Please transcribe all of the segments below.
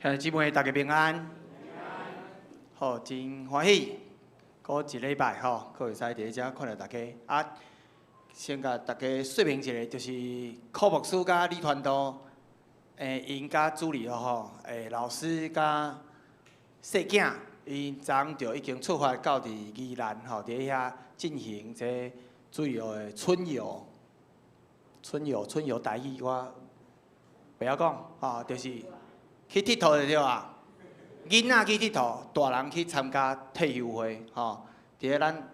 兄弟姊妹，大家平安。好，真歡喜，閣一禮拜吼，閣會使佇咧遮看著大家。啊，先共大家說明一下，就是柯牧師佮李傳道，𪜶佮主理吼，老師佮細囝，𪜶昨昏就已經出發到佇宜蘭吼，佇咧遐進行這主日學的春遊。春遊，春遊台語我袂曉講，吼，就是去𨑨迌就對啊。囡仔去𨑨迌，大人去參加退休會，吼。佇咧咱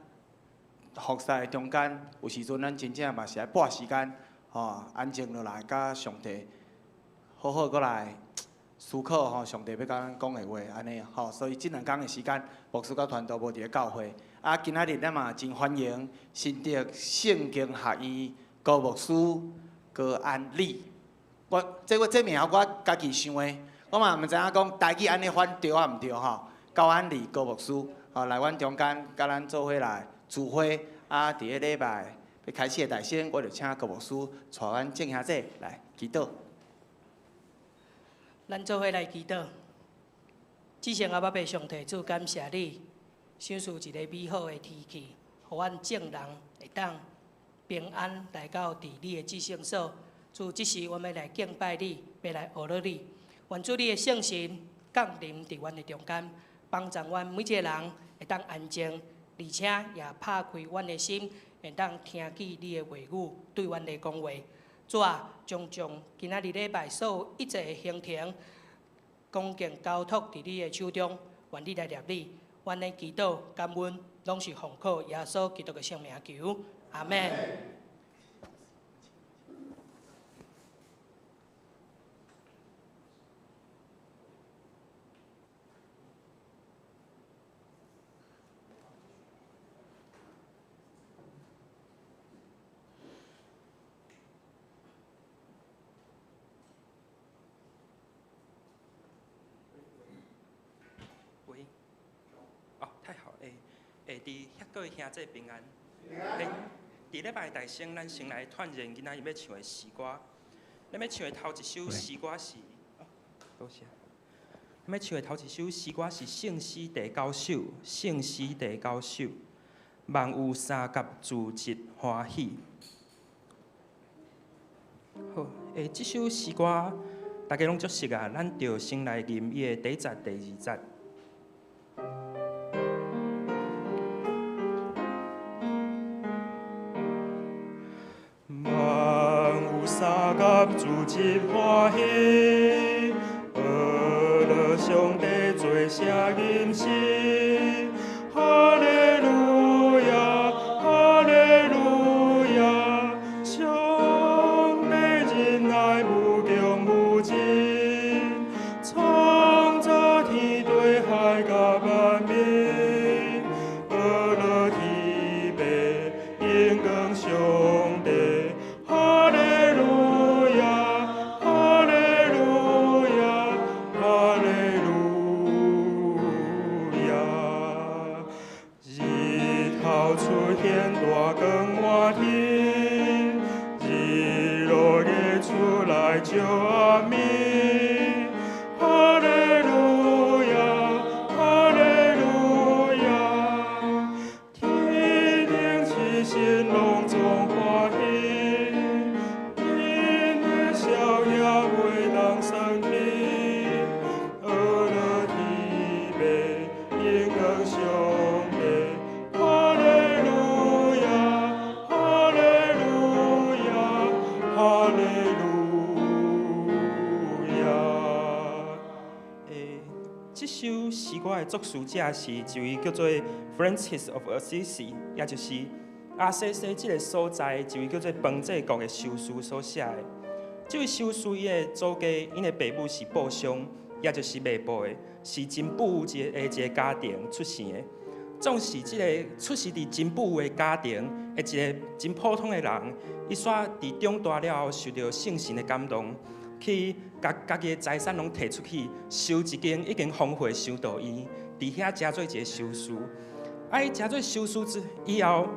服侍中間，有時陣咱真正嘛是愛撥時間，吼，安靜落來，佮上帝好好閣來思考吼，上帝欲佮咱講的話，按呢吼。所以這兩工的時間，牧師佮傳道無佇咧教會。啊，今仔日咱嘛真歡迎新竹聖經學院高牧師高安利。我這我這名我家己想的。我嘛毋知影講台語按呢翻對抑毋對吼。高安利高牧師，吼來阮中間，佮咱做伙來聚會。啊，佇咧禮拜欲開始的大先，我就請高牧師帶阮眾兄弟來祈禱。咱做伙來祈禱。至聖阿爸父上帝主，感謝你，賞賜一个美好的天氣，予阮眾人會當平安來到佇你的至聖所。主，這時阮欲來敬拜你，欲來學樂你。願主你的聖神降臨佇阮的中間，幫助阮每一个人會當安靜，而且也拍開阮的心，會當聽見你的話語對阮來講話。主啊，將今仔日禮拜所有一切的行程，恭敬交託佇你的手中，願你來掠你。阮的祈禱感恩，攏是奉靠耶穌基督的聖名求，阿們。喂，哦，太好，欸，佇遐各位兄弟平安。平安。佇禮拜大先，咱先來傳認今仔日欲唱的詩歌。咱欲唱的頭一首詩歌是，哦，多謝。咱欲唱的頭一首詩歌是聖詩第九首，聖詩第九首，萬有三甲自得歡喜。好，這首詩歌大家攏足熟啊，咱就先來吟伊的第一節、第二節。萬有三甲自得歡喜，學樂上帝做聲吟詩，哈利路亞，哈利路亞，上帝仁愛無窮無盡，創造天地海佮萬物，學樂天父榮光上帝，哈利路亞，哈利路亞，哈利路亞。日頭出現大光滿天，日落月出來照暗暝。哈利路亞，哈利路亞，天頂七星攏總歡喜，𪜶的笑齚袂當算起。學樂天父榮光上帝，哈利路亞，哈利路亞，哈利路亞。這首詩歌的作詞者是一位叫做 Francis of Assisi，也就是阿西西這个所在一位叫做彭濟國的修士所寫的。這位修士伊的祖家，𪜶的爸母是布商，也就是賣布的，是真富有一個家庭出生的。總是這個出生佇真富有的家庭的一个真普通的人，伊煞佇長大了後受著聖神的感動，去共家己的財產攏提出去，收一間已經荒廢的修道院，佇遐成做一个修士。啊，伊成做修士之以後，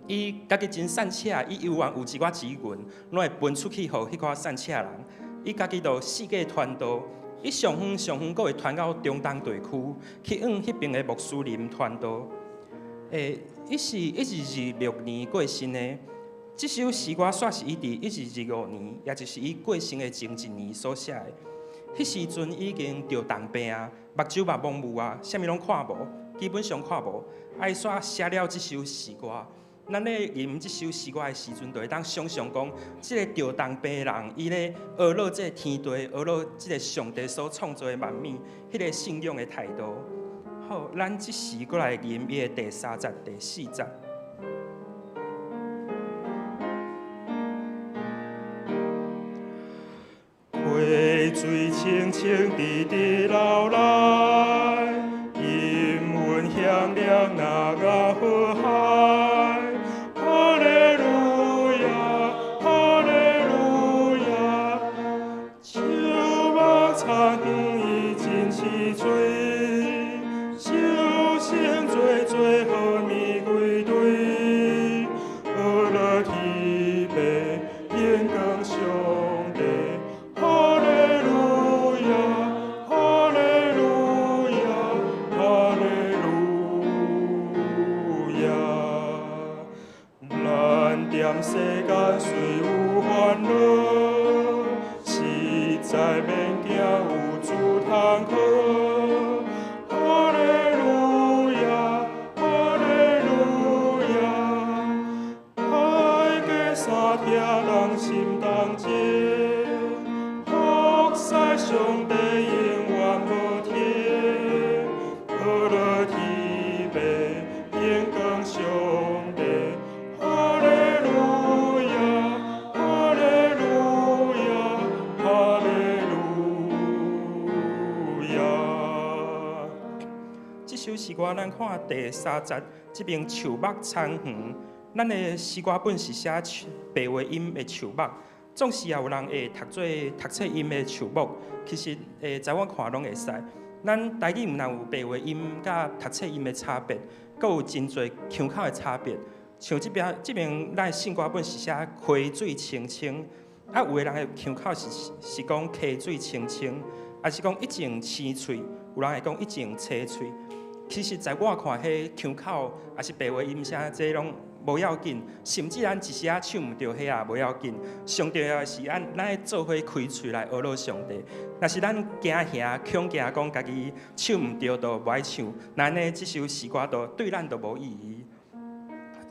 伊家己真善車，伊猶原有一寡錢銀，攏會分出去予彼寡散赤人。伊家己就四界傳道，伊上遠上遠，閣會傳到中東地區，去向彼爿的穆斯林傳道。伊是1226年過身的。這首詩歌煞是伊佇1225年，也就是伊過身的前一年所寫的。彼時陣已經著重病啊，目睭嘛蒙霧啊，啥物攏看無，基本上看無。啊，伊煞寫了這首詩歌。咱咧吟這首詩歌的時陣，就會當想像講，這个著重病的人，伊咧呵咾這个天地，呵咾這个上帝所創造的萬物，彼个信仰的態度。好，咱這時閣來吟伊的第三節、第四節。溪水清清直直流來，音韻響亮那個和諧。哈利路亞，哈利路亞，樹木田園伊真恣翠，修成濟濟好物歸隊，呵咾天父榮光上帝。哈利路亞，哈利路亞，哈利路亞。咱踮世間雖有煩惱，實在免驚有主通靠。哈利路亞，哈利路亞，海過三聽人心同齊。服侍上帝永遠無停，呵咾天父榮光上帝，哈利路亞，哈利路亞，哈利路亞。這首詩歌，咱看第三節這爿樹木田園，咱的詩歌本是寫白話音的樹木。總是也有人會讀做讀冊音的樹木，其實在我看攏會使。咱台語毋但有白話音佮讀冊音的差別，閣有真濟腔口的差別。像這邊這爿咱的聖歌本是寫溪水清清，啊有的人的腔口是講溪水清清，抑是講一種青翠，有人會講一種青翠。其實在我看，彼腔口抑是白話音啥，這攏無要緊，甚至咱一時仔唱毋著，彼也無要緊。上重要的是，咱愛做伙開喙來呵咾上帝。若是咱驚嚇、恐驚講家己唱毋著，就無愛唱，那按呢這首詩歌就對咱就無意義。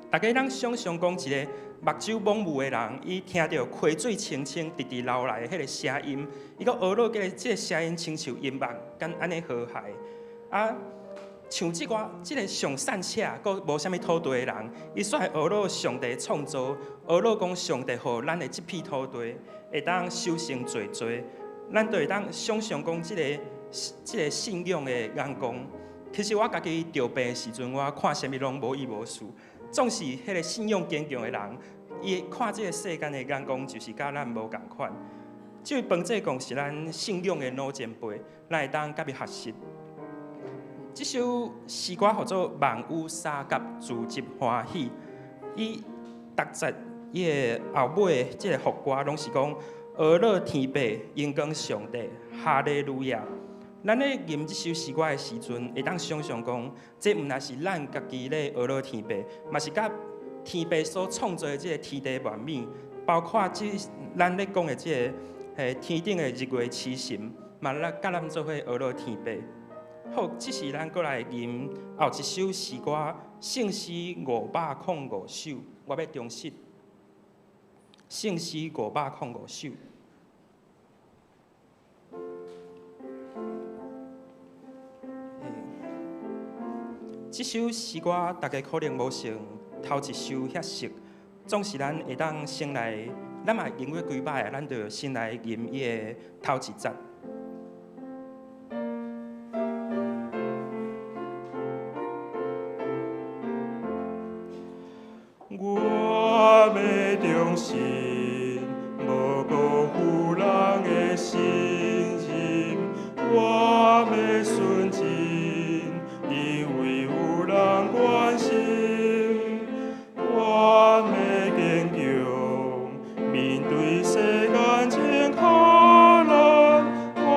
大家咱想像講一个目睭蒙霧的人，伊聽著溪水清清直直流來的彼个聲音，伊閣呵咾這个聲音親像音樂，敢按呢和諧啊。像這个這个上散赤、閣無啥物土地的人，伊煞會呵咾上帝創造，呵咾講上帝予咱的這片土地會當收成濟濟，咱就會當想像講這个信仰的眼光。其實我家己著病的時陣，我看啥物攏無依無事。總是彼个信仰堅強的人，伊看這个世間的眼光就是佮咱無仝款。這位彭濟公是咱信仰的老前輩，咱會當佮伊學習。這首詩歌號做《萬雨灑甲自執歡喜》，伊逐節伊的後尾這个副歌攏是講呵咾天父榮光上帝，哈利路亞。咱咧吟這首詩歌的時陣，會當想像講，這毋但是咱家己咧呵咾天父，嘛是佮天父所創造的這个天地萬物，包括這咱咧講的這个天頂的日月星辰，嘛來佮咱做伙呵咾天父。好，這時咱閣來吟後一首詩歌，聖詩505首，我欲重釋。聖詩505首。這首詩歌大家可能無像頭一首遐熟，總是咱會當先來，咱嘛吟過幾擺啊，咱就先來吟伊的頭一節。我欲忠心，無辜負人的信任；我欲純真，因為有人關心。我欲堅強，面對世間真苦難。我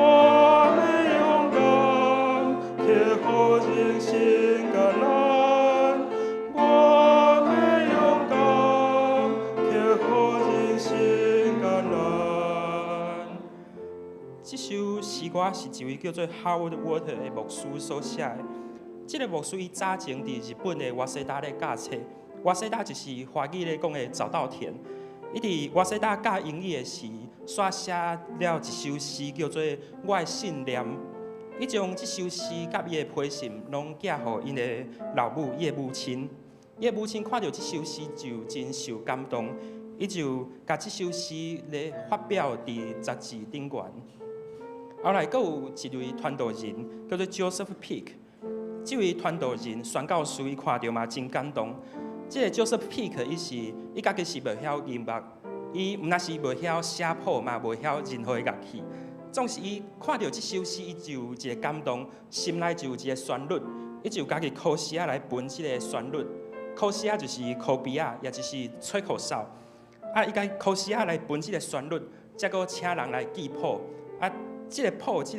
這首詩歌是一位叫做 Howard Water 的牧師所寫的。這个牧師伊早前佇日本的瓦西達咧教冊，瓦西達就是華語咧講的早稻田。伊佇瓦西達教英語的時，煞寫了一首詩，叫做《我的信念》。伊將這首詩佮伊的批信攏寄予𪜶的老母，伊的母親。伊的母親看著這首詩就真受感動，伊就共這首詩咧發表佇雜誌頂懸。後來閣有一位傳道人叫做 Joseph Peak，這位傳道人宣教師伊看著嘛真感動。這个 Joseph Peak 伊是伊家己是袂曉音樂，伊毋但是袂曉寫譜，嘛袂曉任何的樂器。總是伊看著這首詩，伊就有一个感動，心內就有一个旋律，伊就家己箍絲仔來分這个旋律。箍絲仔就是箍鼻仔，也就是吹口哨。啊，伊共箍絲仔來分這个旋律，才閣請人來記譜。啊，這个譜，這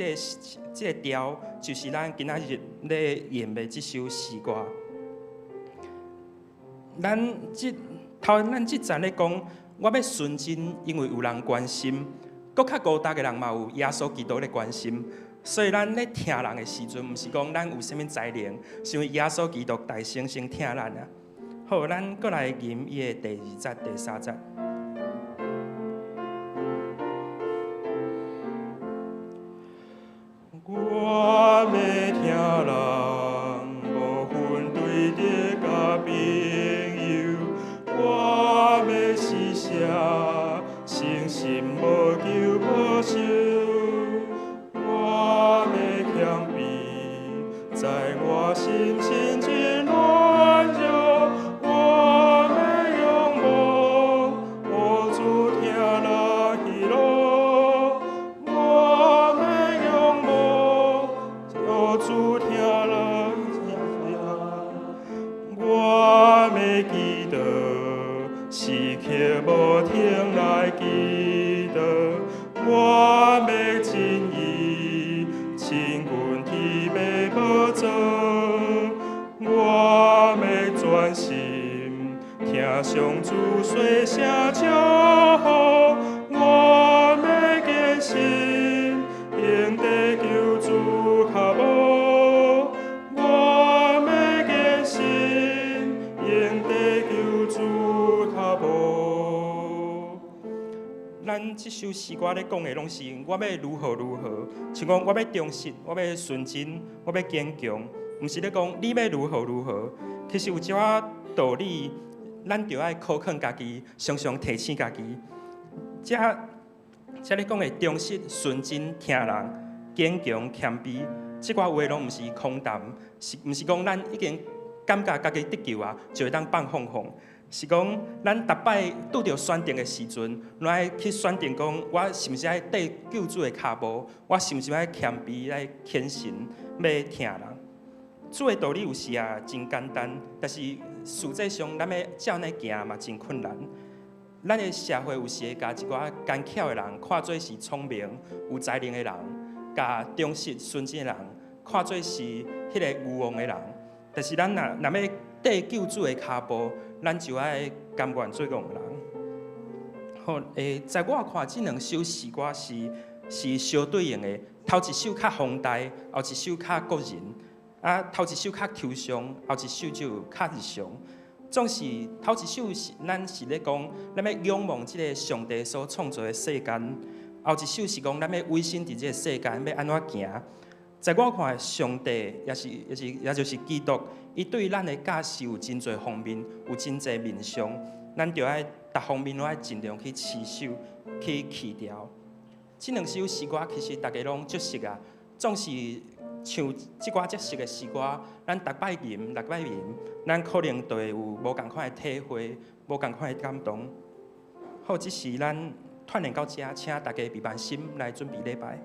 个調，就是咱今仔日咧吟的這首詩歌。咱這節咧講，我欲純真，因為有人關心；閣較孤單的人嘛有耶穌基督咧關心。所以咱咧疼人的時陣，毋是講咱有啥物才能，是因為耶穌基督代先先疼咱啊。好，咱閣來吟伊的第二節、第三節。我欲疼人，無分對敵佮朋友，我欲施捨，誠心無求報酬，我欲謙卑，知我心真真軟弱，我欲仰望，予主疼來喜樂，我欲仰望，予主疼來喜樂，我欲祈禱，時刻無停來祈禱，我欲盡意，親近天父寶座，我欲專心聽上主細聲祝福，我欲堅信用地救主跤步，我欲堅信用地救主跤步。咱這首詩歌咧講的攏是我欲如何如何，像講我欲忠實，我欲純真，我欲堅強，毋是咧講你欲如何如何。其實有一寡道理，咱著愛考勸家己，常常提醒家己。這咧講的忠實、純真、疼人、堅強、謙卑，這寡話攏毋是空談，是毋是講咱已經感覺家己得救啊，就會當放放放？是講咱逐擺拄著選擇的時陣，攏愛去選擇講，我是毋是愛綴救主的跤步？我是毋是愛謙卑、愛虔誠、欲疼人？主的道理有時啊真簡單，但是實際上咱欲照按呢行嘛真困難。咱的社會有時會共一寡奸巧的人看做是聰明、有才能的人，共忠實、純真的人看做是彼个愚戇的人。但是咱若欲綴救主的跤步，咱就愛甘願做戇人。好，在我看，這兩首詩歌是相對應的。頭一首較宏大，後一首較個人。啊，頭一首較抽象，後一首就較日常。總是頭一首是咱是咧講，咱欲仰望這个上帝所創造的世間；後一首是講，咱欲委身佇這个世間，欲按怎行。在我看，上帝也就是基督，伊對咱的教示有真濟方面，有真濟面向，咱著愛逐方面攏愛盡量去持守、去去掉。這兩首詩歌其實逐家攏足熟啊，總是像這寡足熟的詩歌，咱逐擺吟、逐擺吟，咱可能就會有無仝款的體會，無仝款的感動。好，這時咱串聯到這，請大家閉目心來準備禮拜。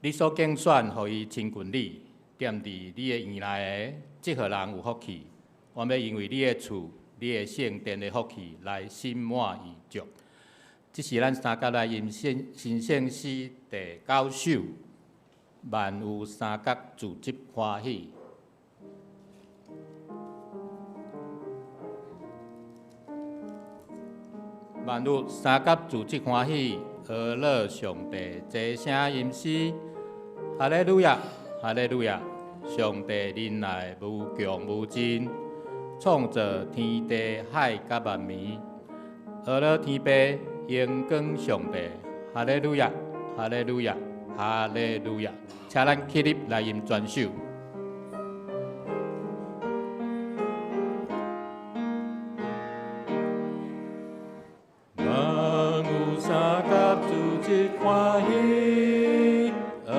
你所揀選，予伊親近你，踮佇你的院內的，這號人有福氣。我欲因為你的厝、你的聖殿的福氣來心滿意足。這是咱三甲來吟聖神聖詩第九首，萬有三角自執歡喜。萬有三甲自得歡喜，呵咾上帝齊聲吟詩，哈利路亞，哈利路亞！上帝仁愛無窮無盡，創造天地海佮萬物，呵咾天父榮光上帝，哈利路亞，哈利路亞，哈利路亞！請咱起立來吟全首。萬有三甲自得歡喜，呵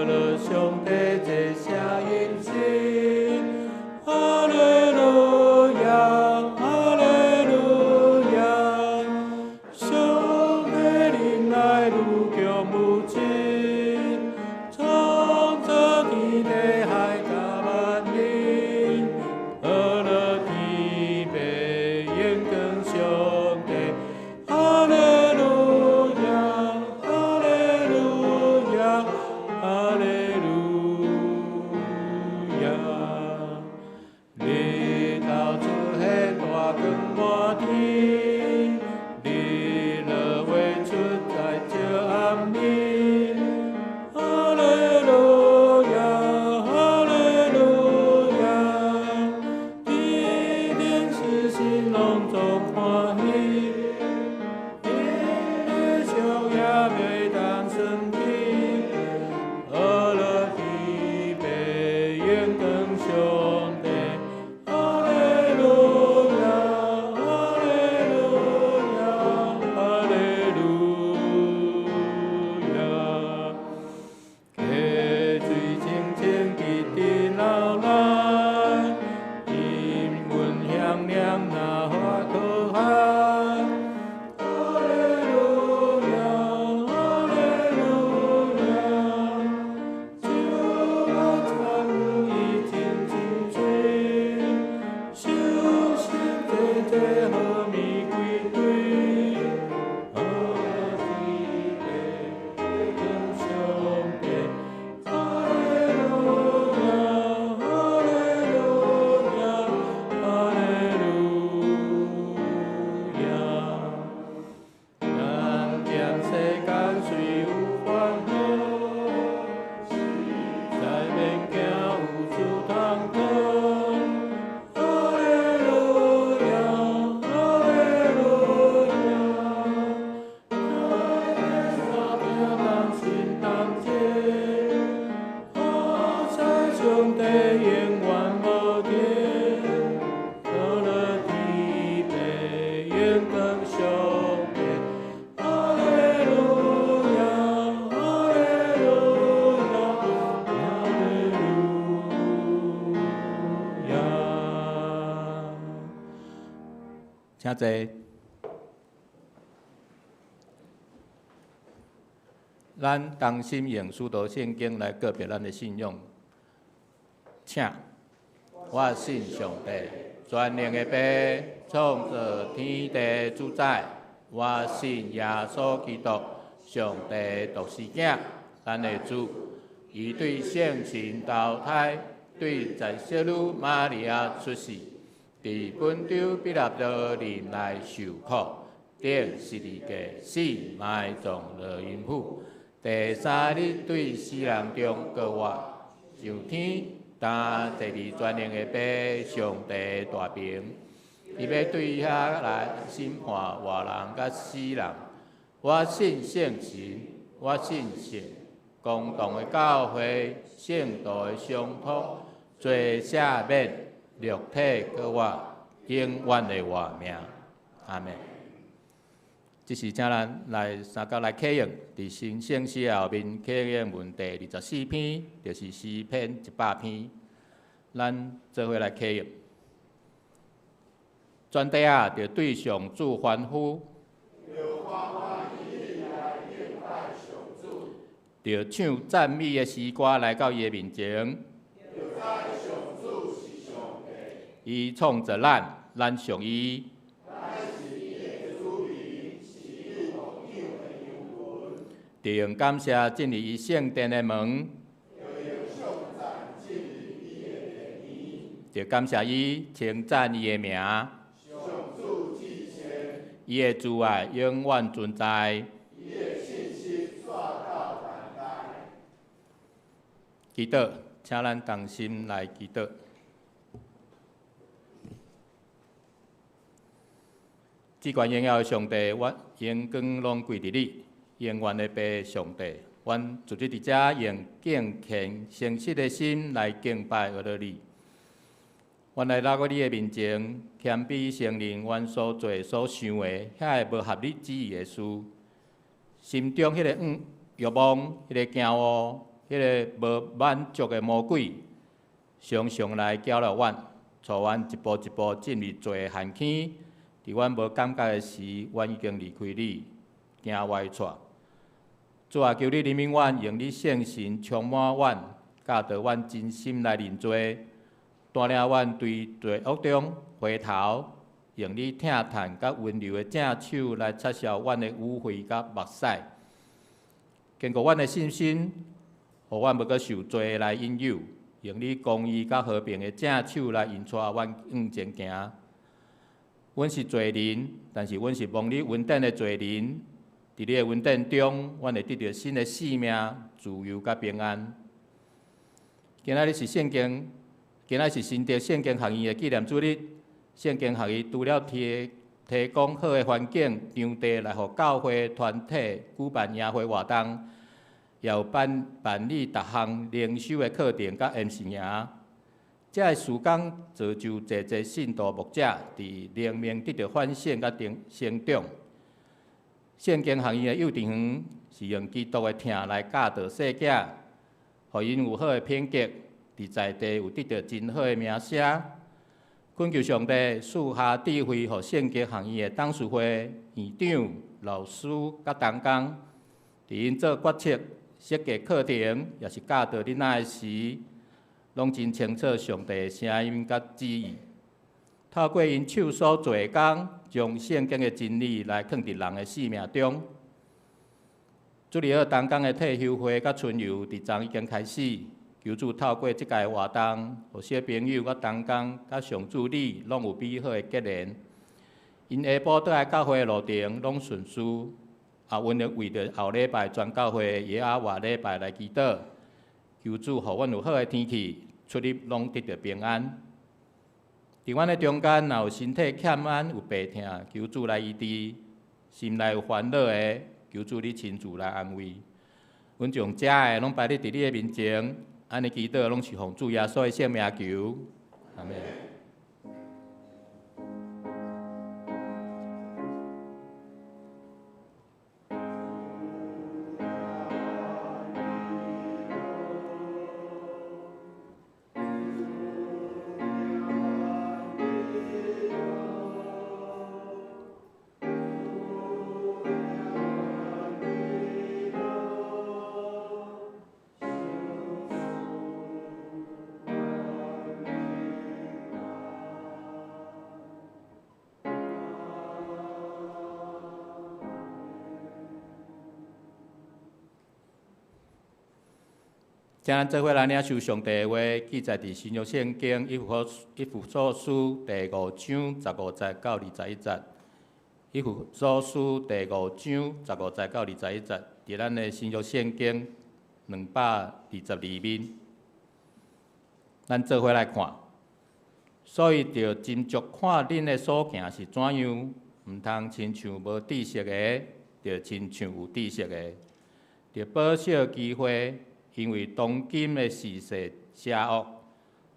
咾上帝齊聲吟詩，哈利路亞，哈利路亞！上帝仁愛無窮無盡，創造天地海佮萬民，呵咾天父榮光上帝。哈利路亞，哈利路亞，哈利路亞！日頭出現大光滿天，日落月出在照暗暝。哈利路亞，哈利路亞！天頂星星攏總歡喜。天的笑也袂當算起，呵咾天父榮光上帝，哈利路亞，哈利路亞，哈利路亞。溪水清清直直流來，音韻響亮若花可愛。哈利路亞，哈利路亞，樹仔參伊真真水，收成濟濟好物歸堆。呵咾天父榮光上帝，哈利路亞，哈利路亞，哈利路亞。咱踮世間雖有煩惱，實在免驚有主同在。哈利路亞，哈利路亞，咱的山頂同心同齊，好彩上帝永遠無停。呵咾天父榮光上帝，哈利路亞，哈利路亞，哈利路亞。請坐。咱同心用使徒聖經來告別咱的信仰。請，我信上帝，全能的父，創造天地主宰。我信耶穌基督，上帝獨生囝，咱的主。伊對聖神投胎，對十聖女瑪利亞出世，佇本丟彼拉多忍耐受苦，釘十字架死，埋葬落陰府。第三日對死人中復活，上天，擔坐佇全能的父上帝大爿。伊欲對遐來審判活人佮死人。我信聖神，我信聖公同的教會，聖徒的相通，罪赦免，肉體復活，永遠的活命。阿們。這是請咱來三甲來啟應，佇神聖詩後面啟應文第24篇，就是詩篇100篇，咱做伙來啟應。全地啊，著對上主歡呼。著唱讚美的詩歌來到伊的面前。伊創造咱，咱屬伊。著用感謝進入伊聖殿的門。著感謝伊，稱讚伊的名。伊的慈愛永遠存在。祈禱，請咱同心來祈禱。至懸榮耀的上帝，阮榮光攏歸佇你，永遠的父上帝，阮逐日佇遮用敬虔誠實的心來敬拜阿羅你。阮來來到你的面前，謙卑承認阮所做所想的遐个無合你旨意的事，心中彼個欲望、彼個驚惡、彼個無滿足的魔鬼，常常來攪擾阮，帶阮一步一步進入罪的陷坑。佇阮無感覺的時，阮已經離開你，行歪錯。主啊，求你憐憫阮，用你聖神充滿阮，教導阮真心來認罪，帶領阮對罪惡中回頭，用你疼嘆佮溫柔的正手來擦拭阮的污穢佮目屎，堅固阮的信心，予阮無閣受罪來引誘，用你公義佮和平的正手來引帶阮向前行。阮是罪人，但是阮是蒙你恩典的罪人。佇你的恩典中，阮會得著新的生命、自由佮平安。今仔日是聖經，今仔日是新竹聖經學院的紀念主日。聖經學院除了提供好的環境、場地來予教會團體舉辦營會活動，也有辦理逐項靈修的課程佮研習營。這个事工造就濟濟信徒牧者佇靈命得著反省佮成長。聖經學院的幼稚園是用基督的疼來教導細囝，予𪜶有好的品格，佇在地有得著真好的名聲。懇求上帝賜下智慧，予聖經學院的董事會、院長、老師佮同工，佇𪜶做決策、設計課程，抑是教導囡仔的時，攏真清楚上帝的聲音佮旨意。透過𪜶手所做的工，將聖經的真理來囥佇人的生命中。主日學同工的退休會佮春遊，佇昨已經開始。求主透過這屆活動，予小朋友佮同工佮上主你攏有美好的結連。𪜶下晡倒來教會的路程攏順遂，啊，阮會為著後禮拜全教會的耶和華禮拜來祈禱。求主予阮有好的天氣，出入攏得著平安。佇阮的中間，若有身體欠安、有病痛，求主來醫治；心內有煩惱的，求主你親自來安慰。阮將遮的攏擺佇你的面前，按呢祈禱攏是奉主耶穌的聖名求，阿們。請咱做伙來領受上帝的話，記載佇新約聖經以弗所書第五章十五節到21節。以弗所書第五章十五節到21節，佇咱的新約聖經222面。咱做伙來看，所以著斟酌看恁的所行是怎樣，毋通親像無知識的，著親像有知識的，著保守機會。因為當今的時勢邪惡，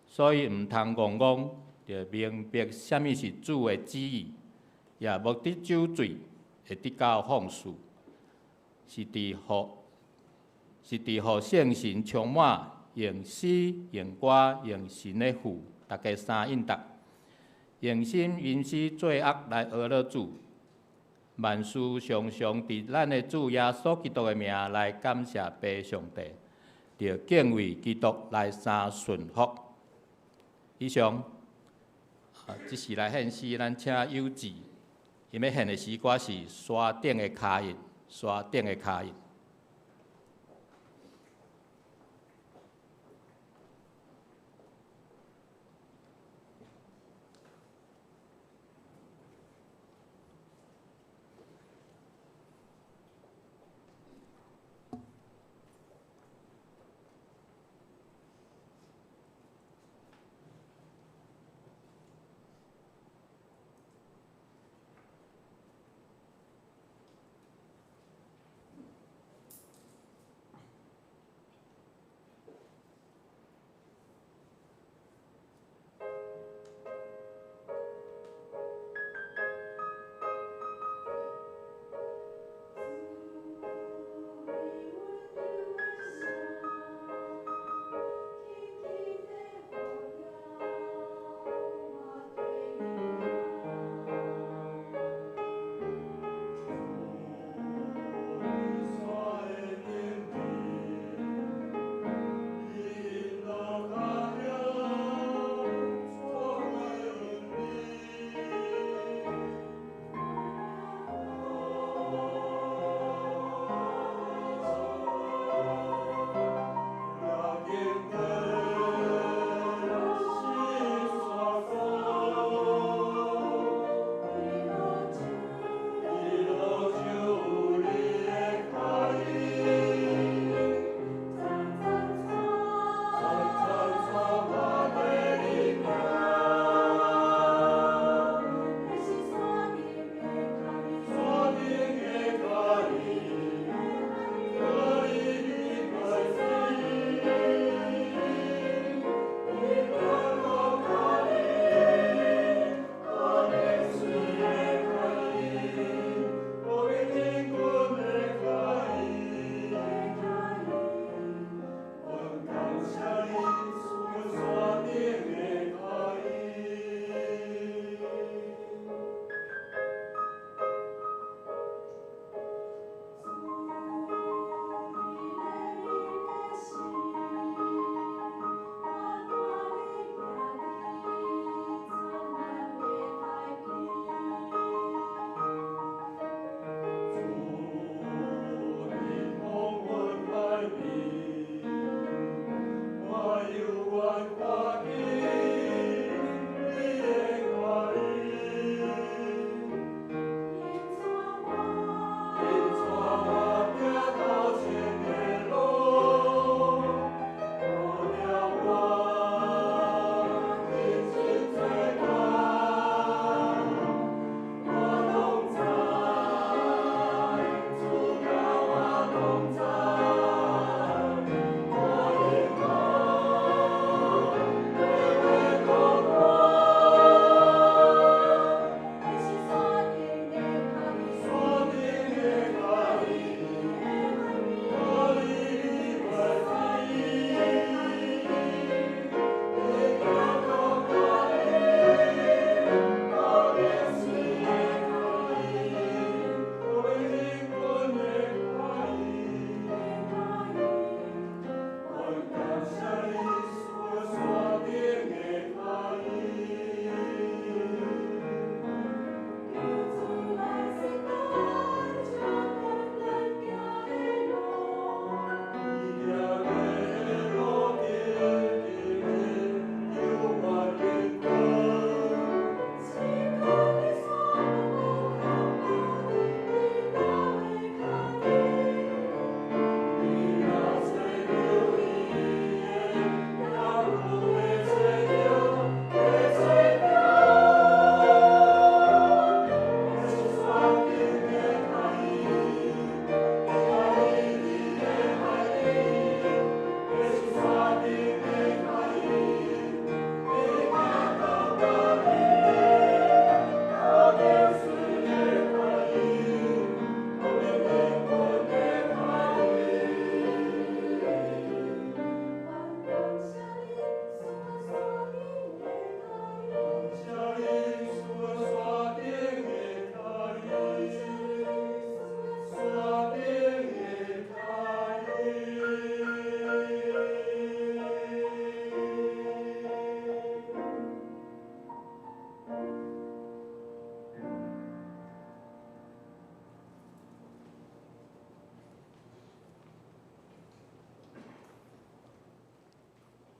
所以毋通戇戇，著明白啥物是主的旨意，也莫得酒醉，會得到放肆，是佇予聖神充滿，用詩、用歌、用神的賦，大家相應答，用心吟詩作樂來阿樂主，萬事常常佇咱的主耶穌基督的名來感謝父上帝，著敬畏基督來三順服。以上，啊，這是來獻詩，咱請有志，伊欲獻的詩歌是《山頂的跤印》，山頂的跤印。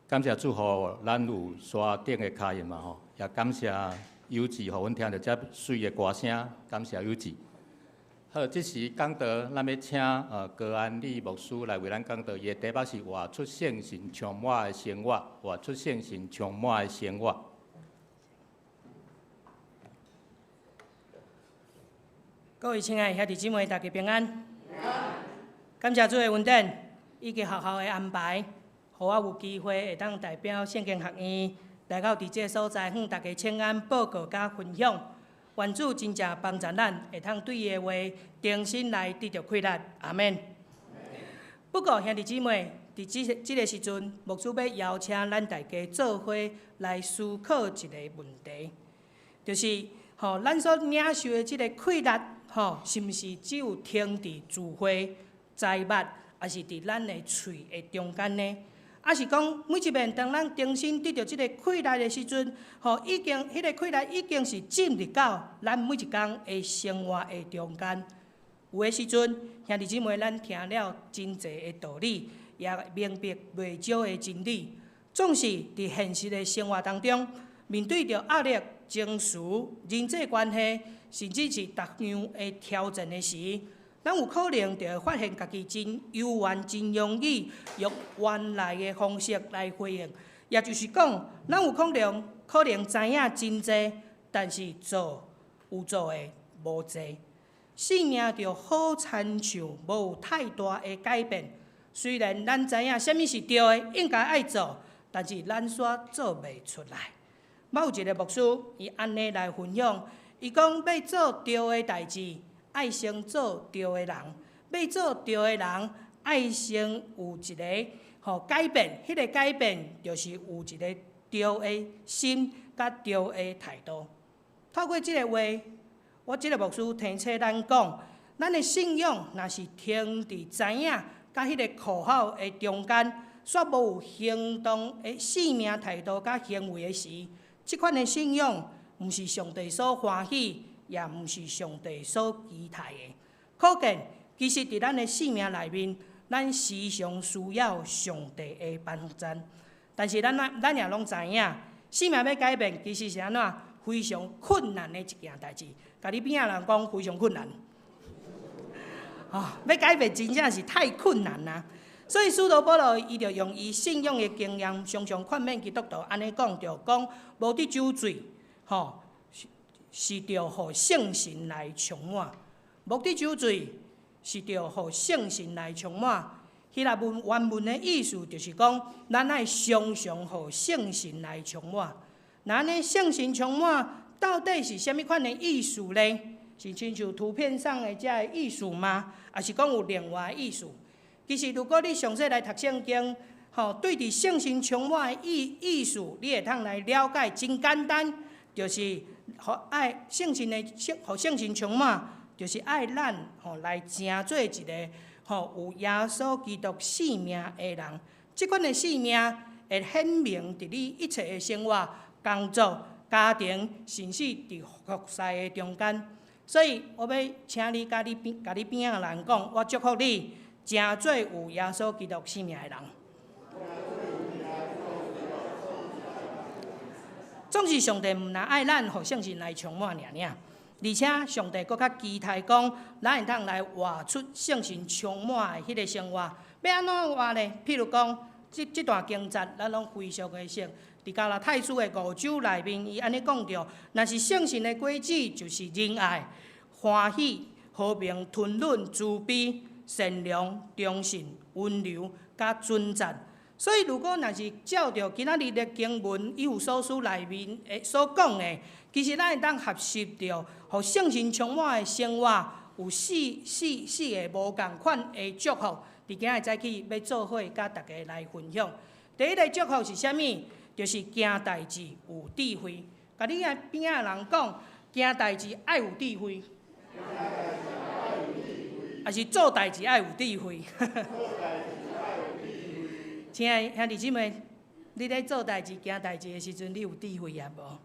感謝主予咱有山頂的跤印嘛吼，也感謝有志予阮聽著遮媠的歌聲，感謝有志。好，這時講道，咱欲請高安利牧師來為咱講道，伊的題目是活出聖神充滿的生活，活出聖神充滿的生活。各位親愛的兄弟姊妹，大家平安。感謝主的恩典，以及學校的安排，予我有機會會當代表聖經學院來到佇這个所在，向大家請安報告佮分享。願主真正幫助咱，會通對伊的話重新來得著氣力。阿們。不過兄弟姊妹，佇這个時陣，牧師欲邀請咱大家做伙來思考一个問題，就是咱所領受的這个氣力，是毋是只有停佇聚會、財物，抑是佇咱的喙的中間呢？抑是講每一遍當咱重新得著這个氣力的時陣，已經彼个氣力已經是進入到咱每一工的生活的中間。有的時陣，兄弟姊妹，咱聽了真濟的道理，也明白袂少的真理，總是佇現實的生活當中，面對著壓力、情緒、人際關係，甚至是逐樣的挑戰的時，咱有可能就會發現家己真幽怨、真容易用原來的方式來回應。也就是講，咱有可能知影真濟，但是做有做的無濟，生命就好親像無有太大的改變。雖然咱知影啥物是對的，應該愛做，但是咱煞做袂出來。某一個牧師，伊按呢來分享，伊講欲做對的代誌，愛先做對的人；欲做對的人，愛先有一個改變。彼个改變就是有一個對的心佮對的態度。透過這个話，我這个牧師提醒咱講，咱的信仰若是停佇知影佮彼个口號的中間，煞無有行動的生命態度佮行為的時，這款的信仰毋是上帝所歡喜，也毋是上帝所期待的。可見，其實佇咱的生命內面，咱時常需要上帝的幫助。但是咱也攏知影，生命欲改變，其實是按怎非常困難的一件代誌。共你邊仔人講非常困難。欲改變真正是太困難啦。所以使徒保羅伊就用伊信仰的經驗，常常勸勉基督徒按呢講，著講無得酒醉，是著予聖神來充滿。無得酒醉是著予聖神來充滿。希臘文原文的意思就是講，咱愛常常予聖神來充滿。那按呢聖神充滿到底是啥物款的意思呢？是親像圖片上的這个意思嗎？抑是講有另外的意思？其實，如果你詳細來讀聖經，對佇聖神充滿的意思，你會通來了解。真簡單，就是予愛聖神的聖，予聖神充滿，就是愛咱來成做一個有耶穌基督生命的人。這款的生命會顯明佇你一切的生活、工作、家庭，甚至佇服侍的中間。所以，我欲請你佮你邊、共你邊仔的人講，我祝福你，成做有耶穌基督生命的人。總是上帝毋但愛咱，予聖神來充滿爾爾，而且上帝閣較期待講，咱會當來活出聖神充滿的彼个生活。欲按怎活呢？譬如講，這段經節，咱攏非常的熟。佇加拉太書的五章內面，伊按呢講著，若是聖神的果子，就是仁愛、歡喜、和平、吞忍、慈悲、善良、忠信、溫柔、佮純節。所以，如果若是照著今仔日的經文以弗所書內面的所講的，其實咱會當學習著，予聖神充滿的生活有四个無仝款的祝福。佇今仔日早起欲做伙佮大家來分享。第一个祝福是啥物？就是行代誌有智慧。共你仔邊仔人講，行代誌愛有智慧，抑是做代誌愛有智慧。親愛兄弟姊妹，你咧做代誌、行代誌的時陣，你有智慧抑無？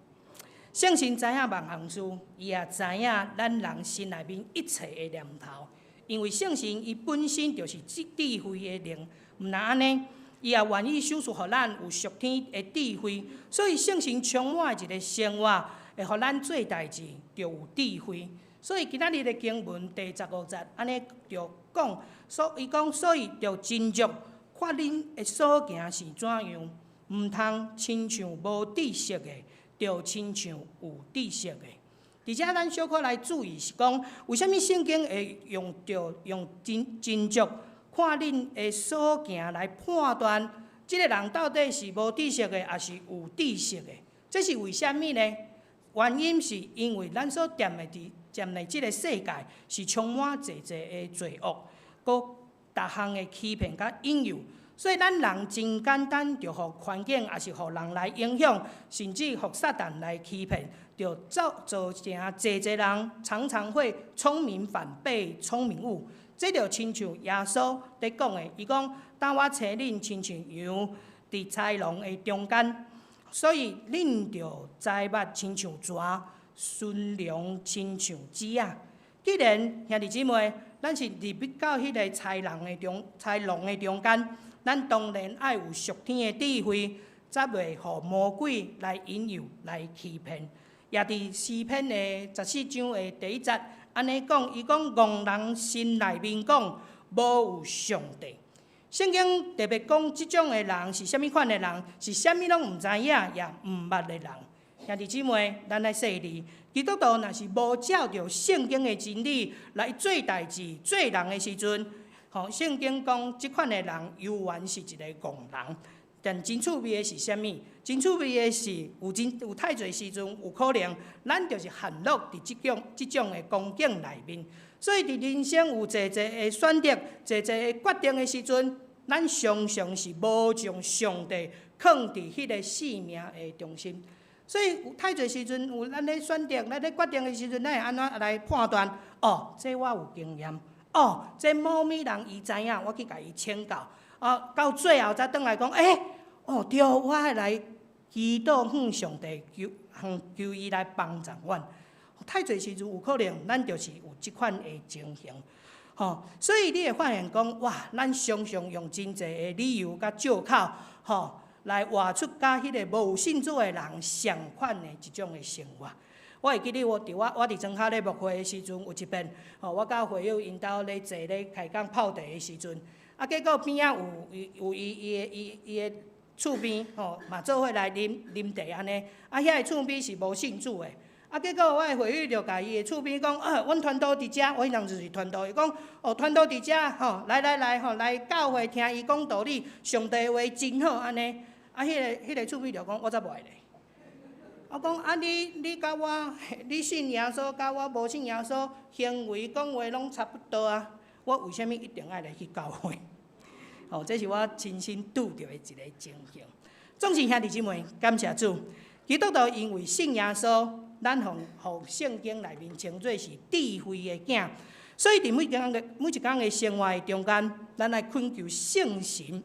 聖神知影萬項事，伊也知影咱人心內面一切的念頭，因為聖神伊本身就是智慧的靈，毋但按呢，伊也願意賞賜予咱有屬天的智慧，所以聖神充滿的一个生活，會予咱做代誌著有智慧。所以今仔日的經文第15節按呢著講，所伊講，所以著斟酌看恁的所行是怎樣，毋通親像無知識的，著親像有知識的。佇遮咱小可來注意是講，為啥物聖經會用著用斟斟酌看恁的所行來判斷，這个人到底是無知識的，抑是有知識的？這是為啥物呢？原因是因為咱所踮的佇踮的這个世界是充滿濟濟的罪惡，閣逐項的欺騙佮引誘，所以咱人真簡單就予環境，抑是予人來影響，甚至予撒旦來欺騙，就造造成濟濟人常常會聰明反被聰明誤。這就親像耶穌佇講的，伊講：當我差恁親像羊佇豺狼的中間，所以恁著栽捌親像蛇，馴良親像雞仔。既然兄弟姊妹，咱是入去到彼个豺狼的中豺狼的中間，咱當然愛有屬天的智慧，才袂予魔鬼來引誘、來欺騙。也佇詩篇的14章的第1節，按呢講，伊講戇人心內面講無有上帝。聖經特別講，這種的人是啥物款的人？是啥物攏毋知影，也毋捌的人。兄弟姊妹，咱來細膩，基督徒若是無照著聖經的真理來做代誌、做人的時陣，吼，聖經講這款的人猶原是一个戇人。但真趣味的是啥物？真趣味的是，有真有太濟時陣，有可能咱就是陷落佇這種的光景內面。所以佇人生有濟濟的選擇、濟濟的決定的時陣，咱常常是無將上帝放佇彼个生命的中心。所以有太濟時陣，有咱咧選擇、咱咧決定的時陣，咱會按怎來判斷？哦，這我有經驗。哦，這某物人伊知影，我去共伊請教。哦，到最後才轉來講，欸，哦對，我愛來祈禱向上帝求，向求伊來幫助阮。太濟時陣有可能，咱就是有這款的情形，吼。所以你會發現講，哇，咱常常用真濟的理由佮借口，吼，來活出佮彼个無信主的人相款的一種的生活。我會記得我佇我我佇莊跤咧牧會的時陣，有一遍，吼，我佮會友𪜶兜咧坐咧開講泡茶的時陣，啊，結果邊仔有有伊伊的伊伊的厝邊吼，嘛做伙來啉啉茶按呢，啊，遐个厝邊是無信主的，啊，結果我的會友就共伊的厝邊講，啊，阮傳道佇遮，我彼當陣是傳道，伊講，哦，傳道佇遮，吼，來來來，吼，來教會聽伊講道理，上帝話真好按呢，啊，彼个厝邊就講，我才無愛來。我講啊，你你佮我，你信耶穌，佮我無信耶穌，行為講話攏差不多啊。我為啥物一定愛來去教會？哦，這是我親身拄著的一个情形。總是兄弟姊妹，感謝主，基督徒因為信耶穌，咱予予聖經內面稱做是智慧的囝。所以佇每一工的生活的中間，咱愛懇求聖神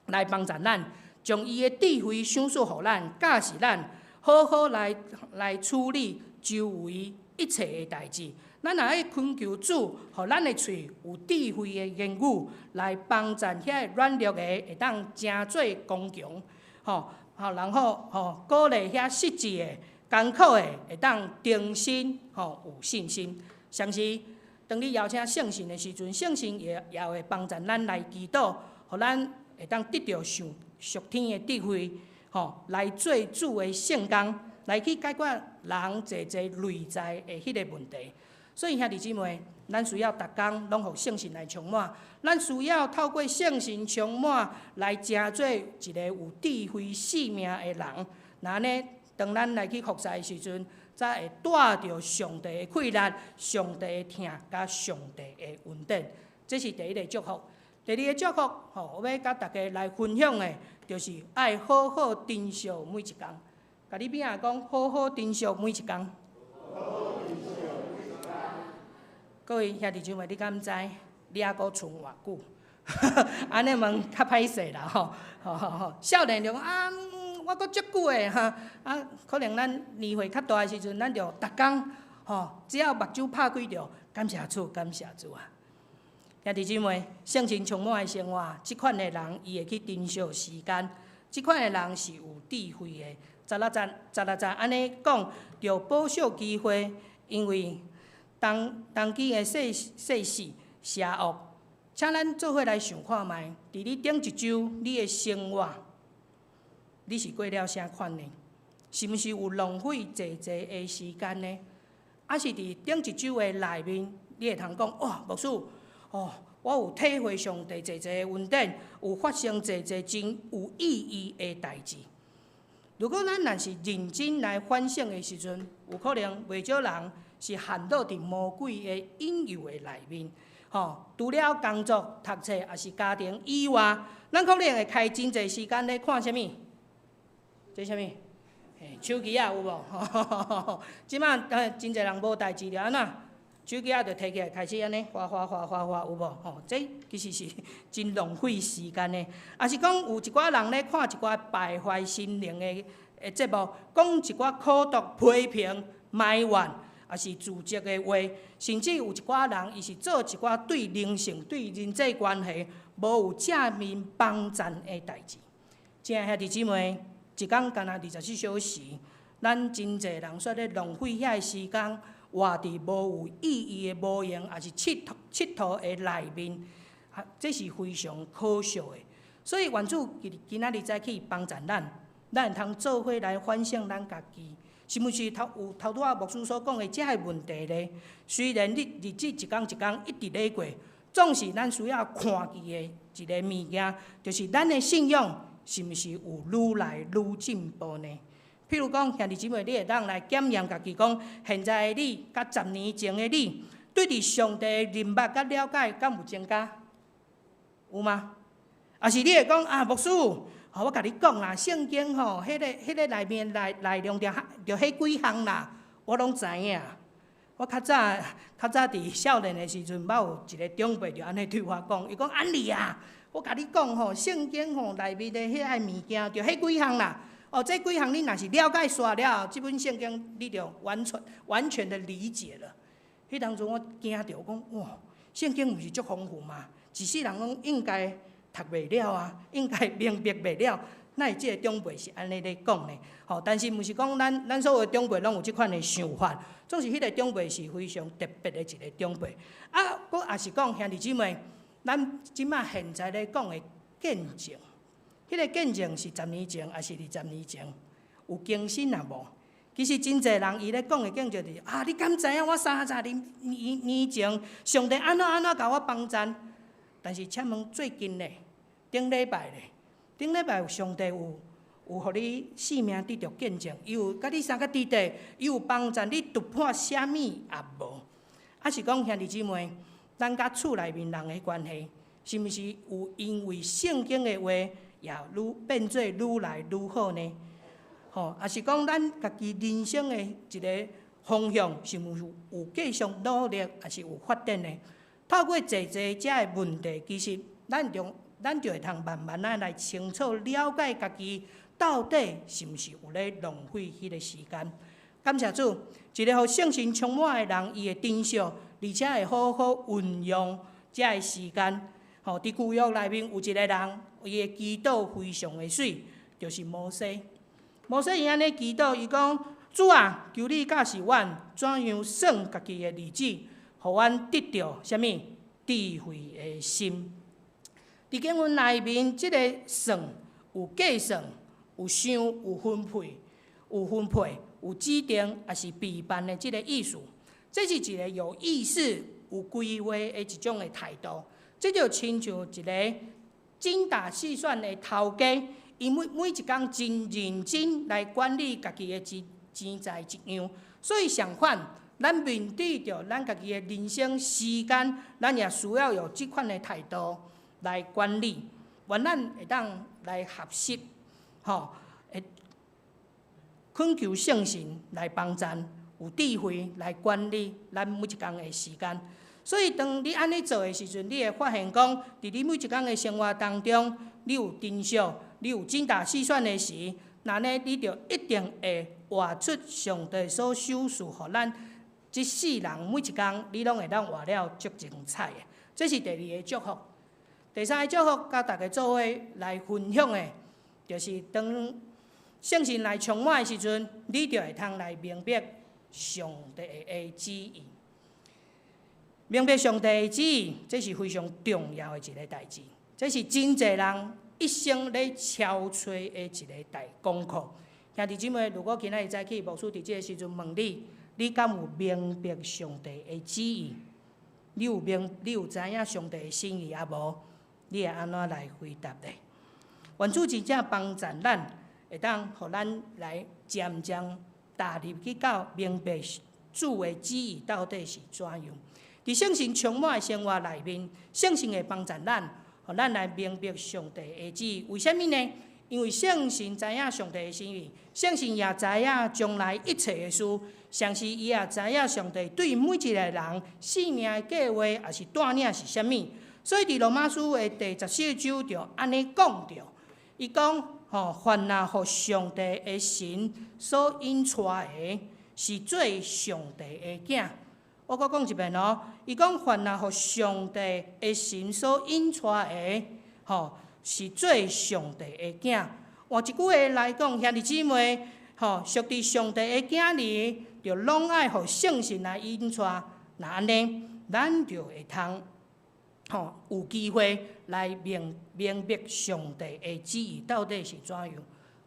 來幫助咱，將伊的智慧賞賜予咱，教示咱，好好來處理周圍一切的代誌。咱若愛懇求主，予咱的喙有智慧的言語，來幫助遐個軟弱的會當成做剛強，吼，吼，然後吼鼓勵遐失志的、艱苦的，會當重新吼有信心。相信當你邀請聖神的時陣，聖神也會幫助咱來祈禱，予咱會當得著上屬天的智慧，吼，來做主的聖工，來去解決人濟濟內在的彼個問題。所以兄弟姊妹，咱需要逐工攏予聖神來充滿，咱需要透過聖神充滿來成做一个有智慧生命的人。若按呢，當咱來去服侍的時陣，才會帶著上帝的氣力、上帝的疼、佮上帝的恩典。這是第一个祝福。第二个祝福，吼，我欲佮大家來分享的，就是愛好好珍惜每一工。共你邊仔講，好好珍惜每一工。各位兄弟姊妹，你敢知？你猶閣賰偌久？按呢問較歹勢啦吼，吼吼吼！少年就講啊，我閣足久的哈，啊，可能咱年歲較大的時陣，咱就逐工吼，只要目睭拍開著，感謝主，感謝主啊！兄弟姊妹，聖神充滿的生活，這款的人伊會去珍惜時間，這款的人是有智慧的。十六節，十六節按呢講，著保守機會，因為當當今的世世事邪惡，請咱做伙來想看覓，佇你頂一週，你的生活，你是過了啥款呢？是毋是有浪費濟濟的時間呢？抑是佇頂一週的內面，你會通講，哇，牧師，哦，我有體會上帝濟濟的恩典，有發生濟濟真有意義的代誌。如果咱若是認真來反省的時陣，有可能袂少人是陷落佇魔鬼的引誘的內面。吼，除了工作、讀冊，抑是家庭以外，咱可能會開真濟時間咧看啥物？這啥物？手機仔有無？這馬真濟人無代誌著按怎？手機仔就提起來開始按呢滑滑滑滑滑有無？吼，這其實是真浪費時間的。抑是講有一寡人咧看一寡敗壞心靈的的節目，講一寡苦毒、批評、埋怨，抑是自責的話，甚至有一寡人伊是做一寡對靈性、對人際關係無有正面幫贊的代誌。親愛兄弟姊妹，一工干焦24小時，咱真濟人煞咧浪費遐个時間，活佇無有意義的無用，抑是𨑨迌迌的內面，啊，這是非常可惜的。所以願主今今仔日早起幫贊咱，咱會通做伙來反省咱家己，是毋是頭有頭拄仔牧師所講的這个問題咧？雖然日日子一工一工一直咧過，總是咱需要看見的一个物件，就是咱的信仰是毋是有愈來愈進步呢？譬如講，兄弟姊妹，你會當來檢驗家己，講現在的你佮10年前的你，對佇上帝的認捌佮了解，敢有增加？有嗎？抑是你會講啊，牧師，我共你講啦，聖經吼，彼個內面內內容著著彼幾項啦，我攏知影。我較早較早佇少年的時陣，捌有一个長輩就按呢對我講，伊講安利啊，我共你講吼，聖經吼內面的彼个物件，著彼幾項啦。哦，這幾項你若是了解煞了後，這本聖經你就完全完全的理解了。彼當陣我驚著，講哇，聖經毋是足豐富嗎？一世人攏應該讀袂了啊，應該明白袂了。哪會這個長輩是按呢咧講呢？吼，但是毋是講咱咱所有的長輩攏有這款的想法，總是彼個長輩是非常特別的一个長輩。啊，閣也是講兄弟姊妹，咱這馬現在咧講的見證。彼个見證是10年前，抑是20年前，有更新啊無？其實真濟人伊咧講的見證就是啊，你敢知影我30年前，上帝按怎按怎共我幫贊？但是請問最近咧，頂禮拜咧，頂禮拜有上帝有有予你性命得著見證，伊有共你相佮佇咧，伊有幫贊你突破啥物也無？抑是講兄弟姊妹，咱佮厝內面人的關係，是毋是有因為聖經的話？也愈變做愈來愈好呢？吼，抑是講咱家己人生的一个方向，是毋是有繼續努力，抑是有發展呢？透過濟濟遮个問題，其實咱就咱就會通慢慢仔來清楚了解家己到底是毋是有咧浪費彼个時間。感謝主，一个予聖神充滿的人，伊會珍惜，而且會好好運用遮个時間。吼，佇舊約內面有一个人，伊的祈禱非常的媠，就是摩西。摩西伊按呢祈禱，伊講：主啊，求你教示阮怎樣算家己的日子，予阮得著啥物智慧的心。佇經文內面，這个算有計算、有想、有分配、有分配、有指定，抑是備辦的這个意思。這是一个有意識、有規劃的一種的態度。這就親像一个精打細算的頭家，伊每每一工真認真來管理家己的錢錢財一樣。所以相反，咱面對著咱家己的人生時間，咱也需要有這款的態度來管理，願咱會當來學習，吼，會懇求聖神來幫贊，有智慧來管理咱每一工的時間。所以，當你按呢做的時陣，你會發現講，佇你每一工的生活當中，你有珍惜，你有精打細算的時，那呢，你就一定會活出上帝所賞賜予咱這世人每一工，你攏會當活了足精彩的。這是第二个祝福。第三个祝福，佮大家做伙來分享的，就是當聖神來充滿的時陣，你就會通來明白上帝的旨意。明白上帝的旨意，這是非常重要的一个代誌。這是真濟人一生咧敲揣的一个大功課。兄弟姊妹，如果今仔日早起牧師佇這个時陣問你，你敢有明白上帝的旨意？你有知影上帝的心意抑無？你會按怎來回答咧？願主真正幫助咱，會當予咱來漸漸踏入去到明白主的旨意到底是怎樣。佇聖神充滿的生活內面，聖神會幫助咱，予咱來明白上帝的旨意。為啥物呢？因為聖神知影上帝的心意，聖神也知影將來一切的事，同時伊也知影上帝對每一個人生命的計劃，抑是帶領是啥物。所以佇羅馬書的第14章就按呢講著，伊講吼，凡若予上帝的神所引帶的，是做上帝的囝。我閣講一遍哦，伊講凡若予上帝的神所引帶的，吼，是做上帝的囝。換一句話來講，兄弟姊妹，吼，屬佇上帝的囝兒，就攏愛予聖神來引帶。若按呢，咱就會通，吼，有機會來明白上帝的旨意到底是怎樣。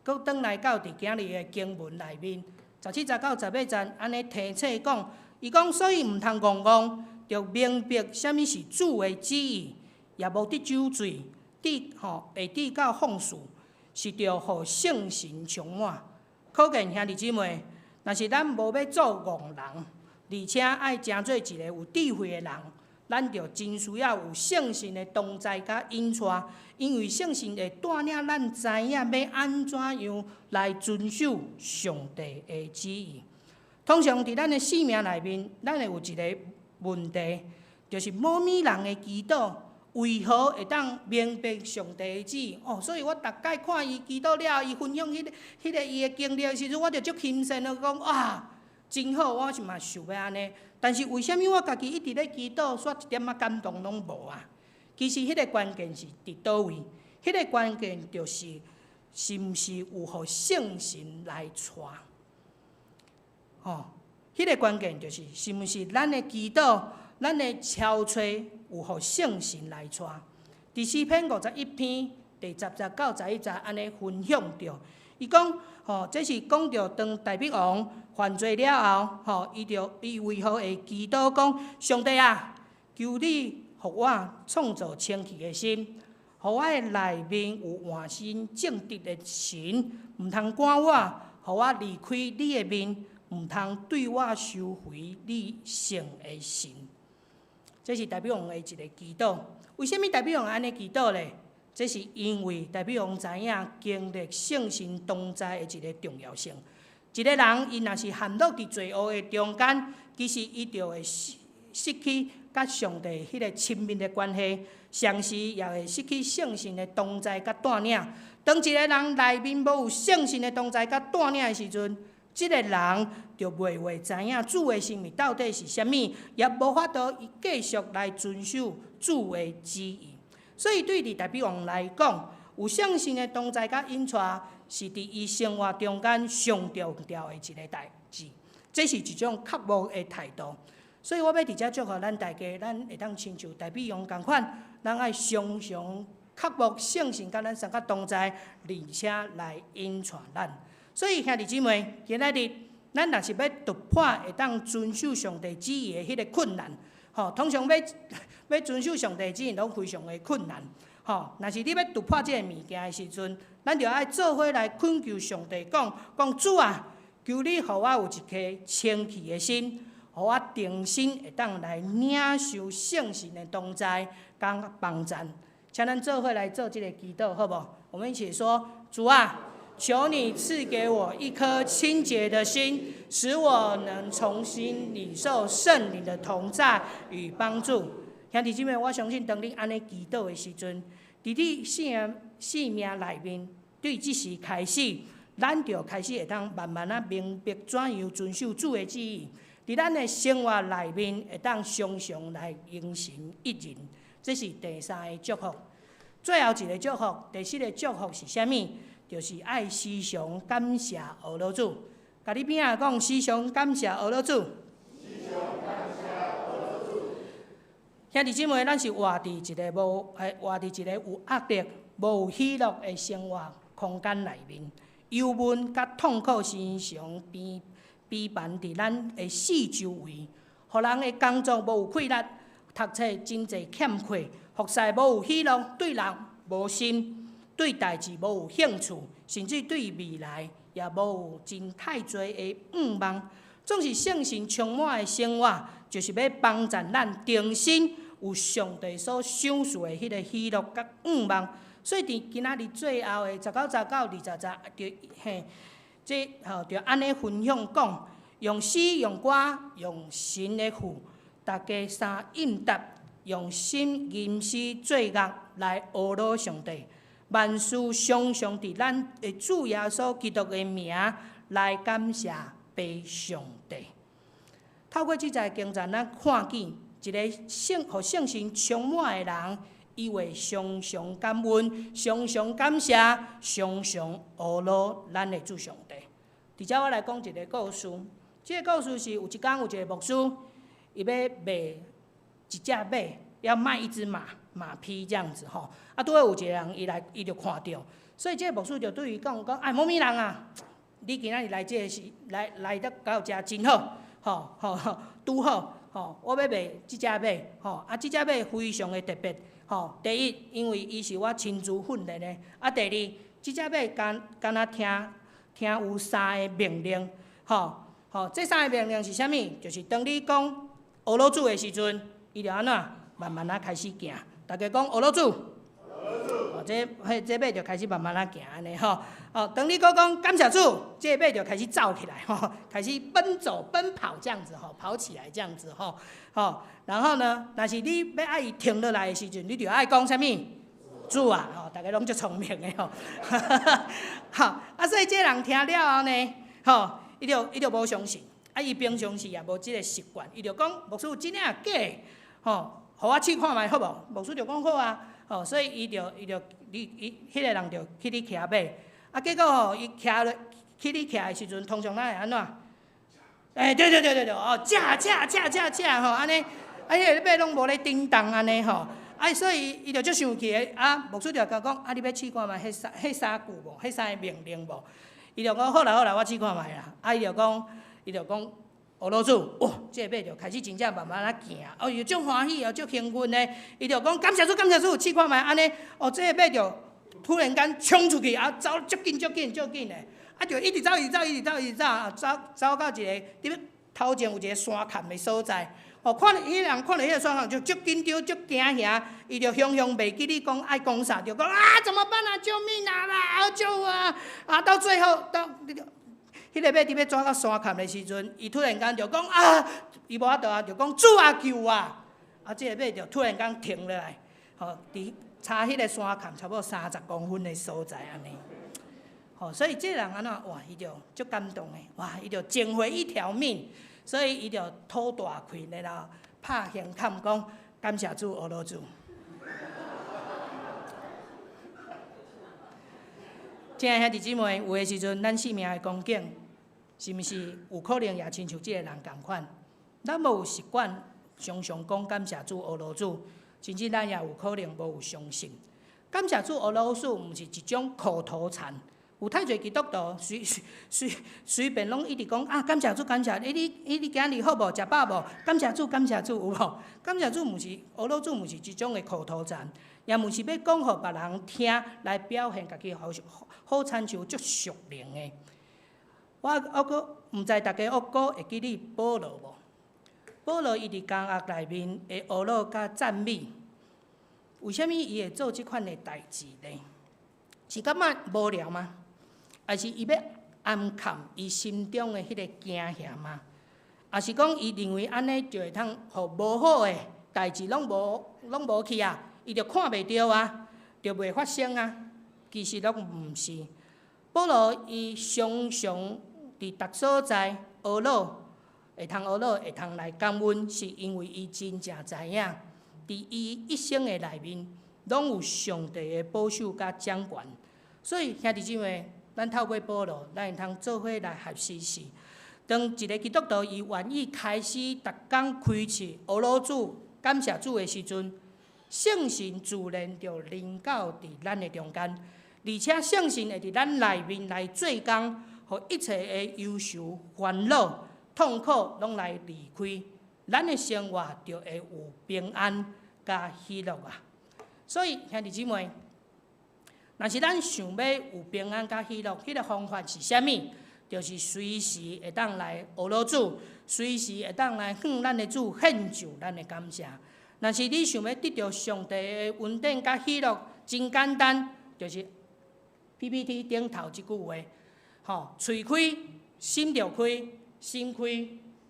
閣轉來到佇今日的經文內面，17節到18節，按呢提醒講，伊講所以毋通戇戇，著明白啥物是主的旨意，也無得酒醉，致吼會致到放肆，是著予聖神充滿。可見兄弟姊妹，若是咱無欲做戇人，而且愛成做一个有智慧的人，咱就真需要有聖神的同在佮引帶，因為聖神會帶領咱知影欲按怎樣來遵守上帝的旨意。通常佇咱的生命內面，咱會有一个問題，就是某物人的祈禱為何會當明白上帝的旨意？哦，所以我逐擺看伊祈禱了後，伊分享彼個伊的經歷的時陣，我就足欣羨的講哇，真好，我是嘛想欲按呢。但是為啥物我家己一直咧祈禱，煞一點仔感動攏無啊？其實彼个關鍵是佇佗位？彼个關鍵就是是毋是有予聖神來帶？吼，彼个關鍵就是是毋是咱的祈禱、咱的敲揣有予聖神來帶？佇詩篇51篇第10節到11節按呢分享著，伊講吼，這是講著當大衛王犯罪了後，吼，伊就伊為何會祈禱講：上帝啊，求你予我創造清氣的心，予我的內面有換新正直的神，毋通趕我，予我離開你的面，毋通對我收回你聖的神。這是大衛王的一個祈禱。為啥物大衛王按呢祈禱咧？這是因為大衛王知影經歷聖神同在的一个重要性。一个人伊若是陷落佇罪惡的中間，其實伊就會失去佮上帝彼个親密的關係，同時也會失去聖神的同在佮帶領。當一个人內面無有聖神的同在佮帶領的時陣，這个人就袂會知影主的心意到底是啥物，也無法度伊繼續來遵守主的旨意。所以對佇大衛王來講，有聖神的同在佮引帶，是佇伊生活中間上重要的一个代誌。這是一種渴慕的態度。所以我欲佇遮祝福咱大家，咱會當親像大衛王仝款，咱愛常常渴慕聖神佮咱相佮同在，而且來引帶咱。所以兄弟姊妹，今仔日咱若是欲突破會當遵守上帝旨意的彼个困難，吼，通常欲遵守上帝旨意攏非常的困難，吼。若是你欲突破這个物件的時陣，咱就愛做伙來懇求上帝，講講主啊，求你予我有一顆清氣的心，予我重新會當來領受聖神的同在，佮幫助。請咱做伙來做這个祈禱，好無？我們一起說：主啊，求你賜給我一顆清潔的心，使我能重新領受聖靈的同在與幫助。兄弟姊妹，我相信當你按呢祈禱的時陣，佇你生命內面，對這時開始，咱就開始會當慢慢仔明白怎樣遵守主的旨意。佇咱的生活內面，會當常常來榮神益人，這是第三個祝福。最後一个祝福，第四个祝福是啥物？就是愛時常感謝阿羅主。共你邊仔講，時常感謝阿羅主。兄弟姊妹，咱是活佇一个無，活佇一个有壓力、無有喜樂的生活空間內面，憂悶佮痛苦時常邊彌漫佇咱的四周圍，予人的工作無有氣力，讀冊真濟欠缺，服侍無有喜樂，對人無心，對代誌無有興趣，甚至對未來也無有真太濟的願望。總是聖神充滿的生活，就是欲幫助咱重新有上帝所賞賜的彼个喜樂佮願望。所以佇今仔日最後的19節到20節，就嘿，這吼就按呢分享講，用詩、用歌、用神的賦，大家三應答，用心吟詩作樂來阿羅上帝。萬事常常佇咱的主耶穌基督的名來感謝父上帝。透過這節經節，咱看見一个聖予聖神充滿的人，伊會常常感恩、常常感謝、常常阿羅咱的主上帝。佇遮我來講一个故事。這个故事是有一工有一个牧師，伊欲賣一隻馬，要賣一隻馬，馬匹這樣子吼。啊，拄好有一个人伊來，伊就看著，所以這个牧師就對伊講講：哎，某某人啊，你今仔日來這个是來來得到遮真好，吼吼拄好，吼，我欲賣這隻馬，吼，啊，這隻馬非常的特別，吼，第一，因為伊是我親自訓練的，啊，第二，這隻馬敢敢若聽聽有三个命令，吼吼，這三个命令是啥物？就是當你講阿羅主的時陣，伊就按怎慢慢仔開始行。大家講阿羅主，哦，這彼這馬就開始慢慢仔行按呢吼。哦，當你閣講感謝主，這馬就開始走起來吼，開始奔走奔跑這樣子吼，跑起來這樣子吼，吼。然後呢，若是你欲愛伊停落來的時陣，你就愛講啥物？主啊，吼，大家攏足聰明的吼。好，啊，所以這人聽了後呢，吼，伊就無相信，啊，伊平常時也無這个習慣，伊就講牧師真的抑假的？吼，予我試看覓好無？牧師就講好啊，吼，所以伊就伊就伊伊彼个人就去咧騎馬，啊，結果吼，伊騎落去咧騎的時陣，通常咱會按怎？欸，對對對對對，哦，駕駕駕駕駕吼，按呢，啊，彼个馬攏無咧振動按呢吼，啊，所以伊就足生氣的，啊，牧師就共講，啊，你欲試看覓彼三彼三句無？彼三个命令無？伊就講好啦好啦，我試看覓啦，啊，伊就講伊就講。阿羅主，哇！這个馬就開始真正慢慢仔行，哦，伊就足歡喜哦，足興奮的，伊就講感謝主，感謝主，試看覓按呢，哦，這个馬就突然間衝出去，啊，走足緊足緊足緊的，啊，就一直走，一直走，一直走，一直走，啊，走走到一个佇頭前有一个山崁的所在，哦，看著彼个人看著彼個山崁就足緊張、足驚嚇，伊就雄雄袂記得講愛講啥，就講啊，怎麼辦啊？救命啊！啊，救啊！啊，到最後到。彼个馬佇欲跩到山崁的時陣，伊突然間就講啊，伊無法度啊，就講主啊救我！啊，這个馬就突然間停落來，吼，佇差彼个山崁差不多30公分的所在按呢。吼，所以這个人按怎哇，伊就足感動的，哇，伊就撿回一條命，所以伊就吐大氣，然後拍胸坎講感謝主，阿羅主。親愛兄弟姊妹，有的時陣，咱生命的光景，是毋是有可能也親像這个人仝款？咱無有習慣常常講感謝主、阿羅主，甚至咱也有可能無有相信。感謝主、阿羅主，毋是一種口頭禪。有太濟基督徒隨隨隨便攏一直講啊，感謝主，感謝，欸你欸你今日好無？食飽無？感謝主，感謝主，有無？感謝主，毋是阿羅主，毋是這種的口頭禪。也毋是欲講予別人聽來表現家己好，好親像足屬靈的。我猶閣毋知大家猶閣會記得保羅無？保羅伊佇監獄內面會阿羅佮讚美，為啥物伊會做這款的代誌呢？是感覺無聊嗎？抑是伊欲掩藏伊心中的彼个驚嚇嗎？抑是講伊認為按呢就會通予無好的代誌攏無攏無去啊？伊就看袂著啊，就袂發生啊。其實攏毋是。保羅伊常常佇逐所在阿羅，會通呵咾，會通來感恩，是因為伊真正知影，佇伊一生的內面，攏有上帝的保守佮掌權。所以兄弟姊妹，咱透過保羅，咱會通做伙來學習是，當一个基督徒伊願意開始逐工開喙呵咾主、感謝主的時陣，聖神自然就臨到佇咱的中間，而且聖神會佇咱內面來做工，予一切的憂愁、煩惱、痛苦攏來離開，咱的生活就會有平安佮喜樂啊！所以兄弟姊妹，若是咱想欲有平安佮喜樂，彼個方法是啥物？就是隨時會當來呵咾主，隨時會當來向咱的主獻上咱的感謝。若是你想欲得著上帝的恩典佮喜樂，真簡單，就是 PPT 頂頭這句話，吼，喙開，心就開，心開，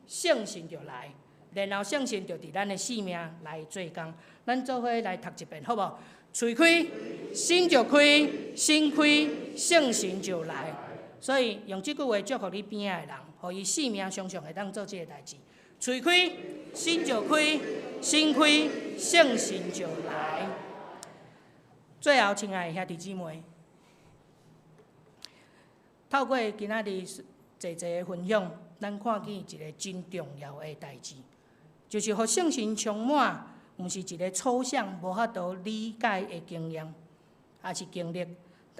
聖神就來，然後聖神就佇咱的生命來做工。咱做伙來讀一遍，好無？喙開，心就開，心開，聖神就來。所以用這句話祝福你邊仔的人，予伊生命常常會當做這个代誌。喙開，心就開，心開，聖神就來。最後，親愛的兄弟姊妹，透過今仔日濟濟的分享，咱看見一个真重要的代誌，就是予聖神充滿，毋是一个抽象無法度理解的經驗，抑是經歷，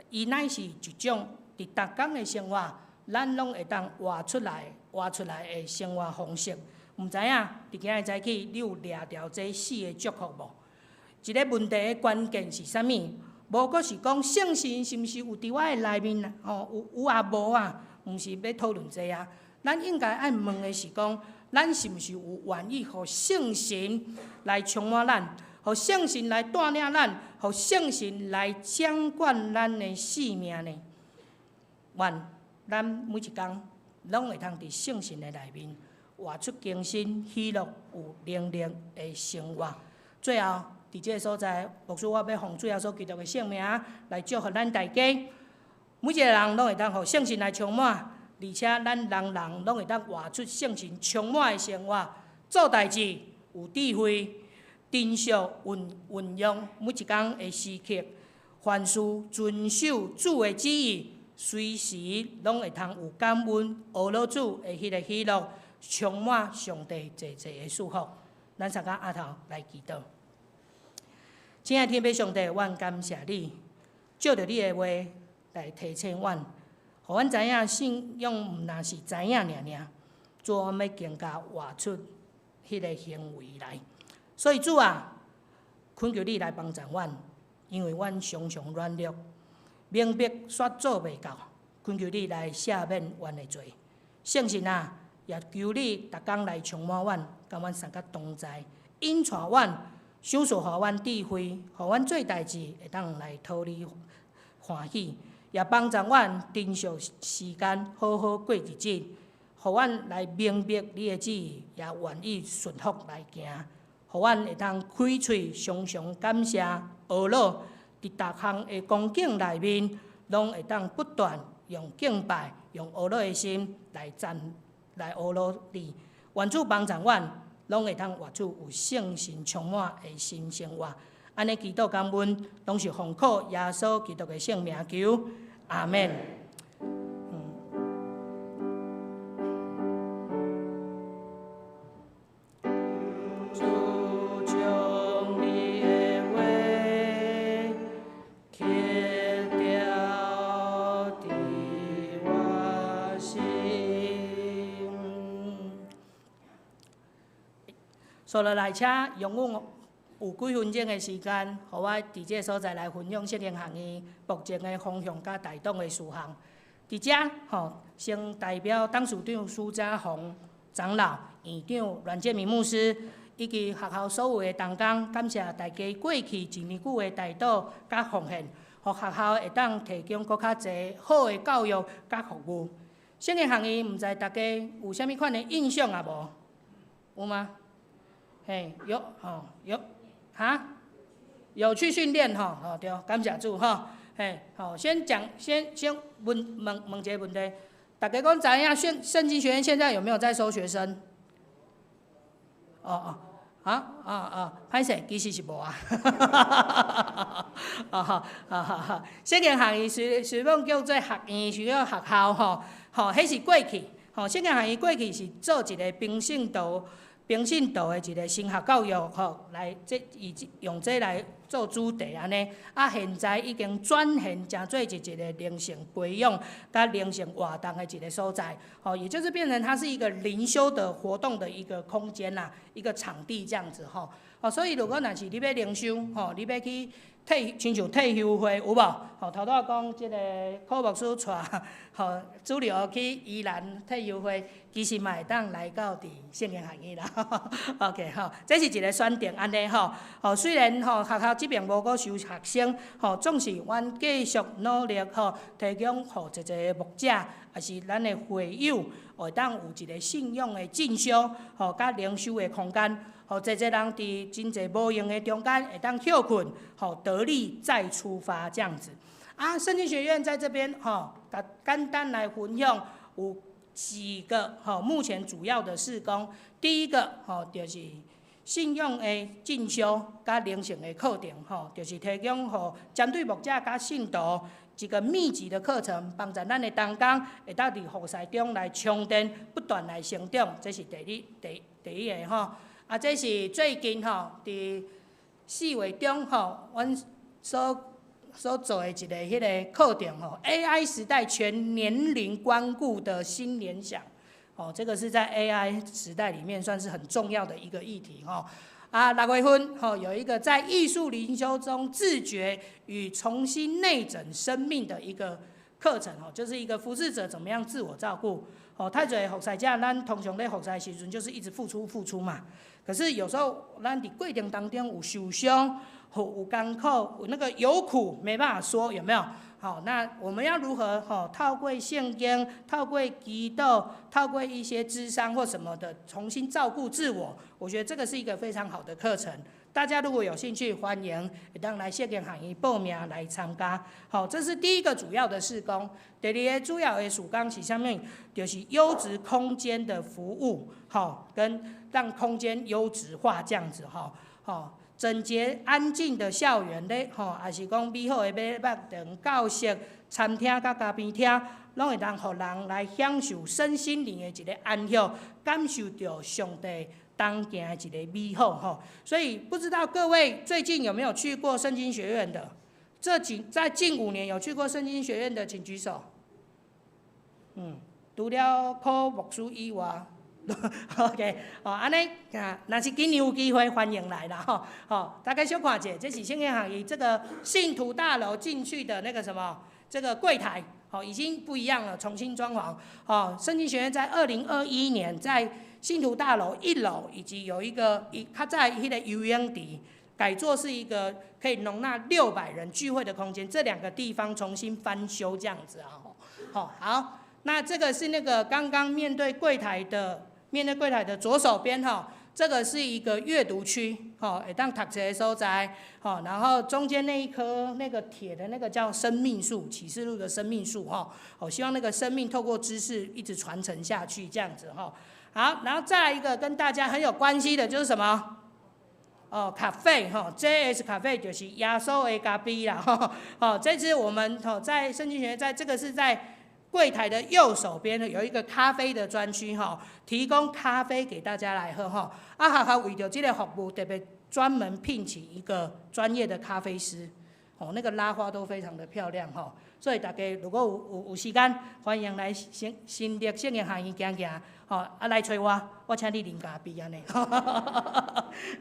伊乃是一種佇逐工的生活，咱攏會當活出來、活出來的生活方式。毋知影佇今仔日早起，你有掠著這四个祝福無？一个問題的關鍵是啥物？無閣是講聖神是毋是有佇我的內面？吼，有有抑無啊？毋是欲討論這啊。咱應該愛問的是講，咱是毋是有願意予聖神來充滿咱，予聖神來帶領咱，予聖神來掌管咱的生命呢？願咱每一工攏會通佇聖神的內面活出更新、喜樂、有能力的生活。最後，佇這个所在，牧師我欲奉主耶穌基督的聖名來祝福咱大家。每一个人攏會當予聖神來充滿，而且咱人人攏會當活出聖神充滿的生活，做代誌有智慧，珍惜運運用每一工的時刻，凡事遵守主的旨意，隨時攏會通有感恩、呵咾主的彼个喜樂，充滿上帝濟濟的祝福。咱三个阿頭來祈禱。親愛的天父上帝，阮感謝你，藉著你的話來提醒阮，予阮知影信仰毋但是知影爾爾，主，阮欲更加活出彼个行為來。所以主啊，懇求你來幫助阮，因為阮常常軟弱，明白煞做袂到，懇求你來赦免阮的罪。聖神啊，也求你逐工來充滿阮，佮阮三個同在，引帶阮，賞賜予阮智慧，予阮做代誌會當來討你歡喜，也幫助阮珍惜時間，好好過日子，予阮來明白你的旨意，也願意順服來行，予阮會當開喙常常感謝呵咾，佇逐項的光景內面，攏會當不斷用敬拜、用呵咾的心來讚、來呵咾你。願主幫助阮，攏會當活出有聖神充滿的新生活。按呢祈禱感恩，攏是奉靠耶穌基督的聖名求，阿們。主將你的話刻雕佇我心。所落來，請容阮有幾分鐘的時間，予我佇這个所在來分享聖經學院目前的方向佮代禱的事項。佇遮吼，先代表董事長蘇家宏長老、院長阮建明牧師以及學校所有的同工，感謝大家過去一年久的代禱佮奉獻，予學校會當提供閣較濟好的教育佮服務。聖經學院毋知大家有啥物款的印象也無？有嗎？嘿，有吼有，哈？有去訓練吼，吼對，感謝主吼，嘿，好，先講，先先問問問一个問題，大家講知影聖聖經學院現在有沒有在收學生？哦哦，啊啊啊，歹勢，其實是無啊。哦吼，啊哈哈，聖經學院雖雖講叫做學院，是叫學校吼，吼，彼是過去，吼，聖經學院過去是做一個平信徒、平信徒的一個神學教育，吼，來這以用這來做主題按呢。啊，現在已經轉型成做一個靈性培養佮靈性活動的一個所在，吼，也就是變成它是一個靈修的活動的一個空間啦，一個場地這樣子吼。哦，所以如果若是你欲靈修，吼，你欲去退，親像退休會有無？吼，頭拄仔講這個柯牧師帶吼主流去宜蘭退休會，其實嘛會當來到佇聖經學院啦。OK 吼，這是一個選擇按呢吼。吼，雖然吼學校這邊無閣收學生，吼，總是阮繼續努力吼，提供予濟濟牧者，抑是咱的會友，會當有一個信仰的進修，吼，佮靈修的空間。予濟濟人佇真濟無閒的中間，會當歇睏，吼，得力再出發這樣子。啊，聖經學院在這邊，吼，簡單來分享有幾個，吼，目前主要的事工。第一個，吼，就是信仰的進修佮靈性的課程，吼，就是提供予針對牧者佮信徒一個密集的課程，幫助咱的同工會當佇服侍中來充電，不斷來成長。這是第一，第一个吼。啊，這是最近吼，佇4月中吼，阮所做的一個彼个課程吼，AI 時代全年齡關顧的新聯想，哦，這個是在 AI 時代裡面算是很重要的一個議題吼。啊，6月份吼有一個在藝術靈修中自覺與重新內整生命的一個課程吼，就是一個服侍者怎麼樣自我照顧。哦，太濟服侍者，咱通常咧服侍時陣就是一直付出付出嘛。可是有時候咱佇過程當中有受傷，或有艱苦，有那個有苦沒辦法說，有沒有？好，那我們要如何？吼，透過聖經，透過祈禱，透過一些諮商或什麼的，重新照顧自我。我覺得這個是一個非常好的課程。大家如果有興趣，歡迎會當來聖經學院報名來參加。好，這是第一個主要的事工。第二個主要的事工是啥物？就是優質空間的服務，好，跟讓空間優質化這樣子，哈，好，整潔安靜的校園咧，吼，抑是講美好的禮拜堂、教室、餐廳佮咖啡廳，攏會當予人來享受身心靈的一個安歇，感受著上帝同行的一個美好吼。所以不知道各位最近有沒有去過聖經學院的？這幾在近5年有去過聖經學院的，請舉手。除了柯牧師以外，OK，哦，按呢啊，若是今年有機會，歡迎來啦吼。吼，大家小看一下，這是聖經學院這個信徒大樓進去的那個什麼，這個櫃檯，哦，已經不一樣了，重新裝潢。哦，聖經學院在2021年在信徒大樓1樓，以及有一個一，較早彼個游泳池，改做是一個可以容納600人聚會的空間，這兩個地方重新翻修這樣子啊。好，好，那這個是那個剛剛面對櫃檯的左手邊哈，這個是一個閱讀區，吼，會當讀冊的所在，吼，然後中間那一棵那個鐵的那個叫生命樹，啟示錄的生命樹，哈，我希望那個生命透過知識一直傳承下去，這樣子，哈。好，然後再來一個跟大家很有關係的，就是什麼？哦，咖啡吼，JS 咖啡就是耶穌的咖啡啦，吼，哦，這次我們吼在聖經學院，在這個是在櫃檯的右手邊呢，有一個咖啡的專區哈，提供咖啡給大家來喝哈。啊，學校為著這個服務，特別專門聘請一個專業的咖啡師，哦，那個拉花都非常的漂亮哈。所以大家如果有時間，歡迎來新新竹聖經學院行行，吼，啊來揣我，我請你啉咖啡按呢。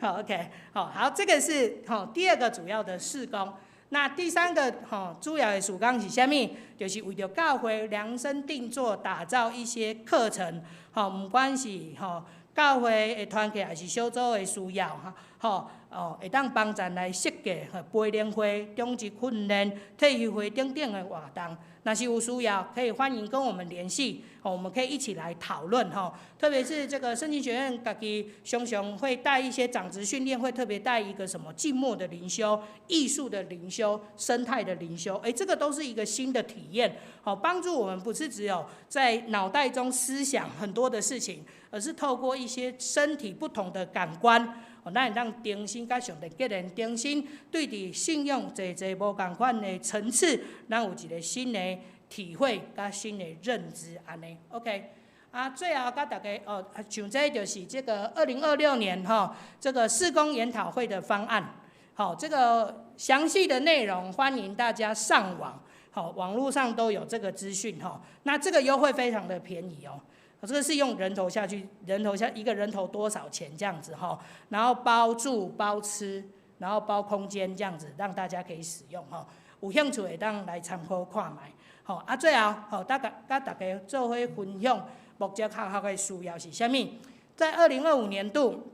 好，OK，好，好，這個是吼第二個主要的事工。那第三個吼主要的事工是啥物？就是為著教會量身定做，打造一些課程，吼，毋管是吼教會的團契，抑是小組的需要，哈，吼，哦，會當幫咱來設計培靈會、長職訓練、退休會等等的活動。若是有需要，可以歡迎跟我們聯繫，哦，我們可以一起來討論吼。特別是這個聖經學院，家己常常會帶一些長職訓練，會特別帶一個什麼靜默的靈修、藝術的靈修、生態的靈修，哎，這個都是一個新的體驗，好，幫助我們不是只有在腦袋中思想很多的事情，而是透過一些身體不同的感官。咱會當重新佮上帝結連，重新對佇信仰濟濟無仝款的層次，咱有一個新的體會佮新的認知，按呢，OK。啊，最後佮大家哦，像這就是這個2026年吼，這個事工研討會的方案，好，這個詳細的內容歡迎大家上網，好，網路上都有這個資訊吼。那這個優惠非常的便宜哦。這個是用人頭下去，人頭下一個人頭多少錢這樣子哈，然後包住包吃，然後包空間這樣子，讓大家可以使用哈。有興趣會當來參考看覓。好啊，最後好，大家佮大家做伙分享，牧職學校的需要是啥物？在2025年度，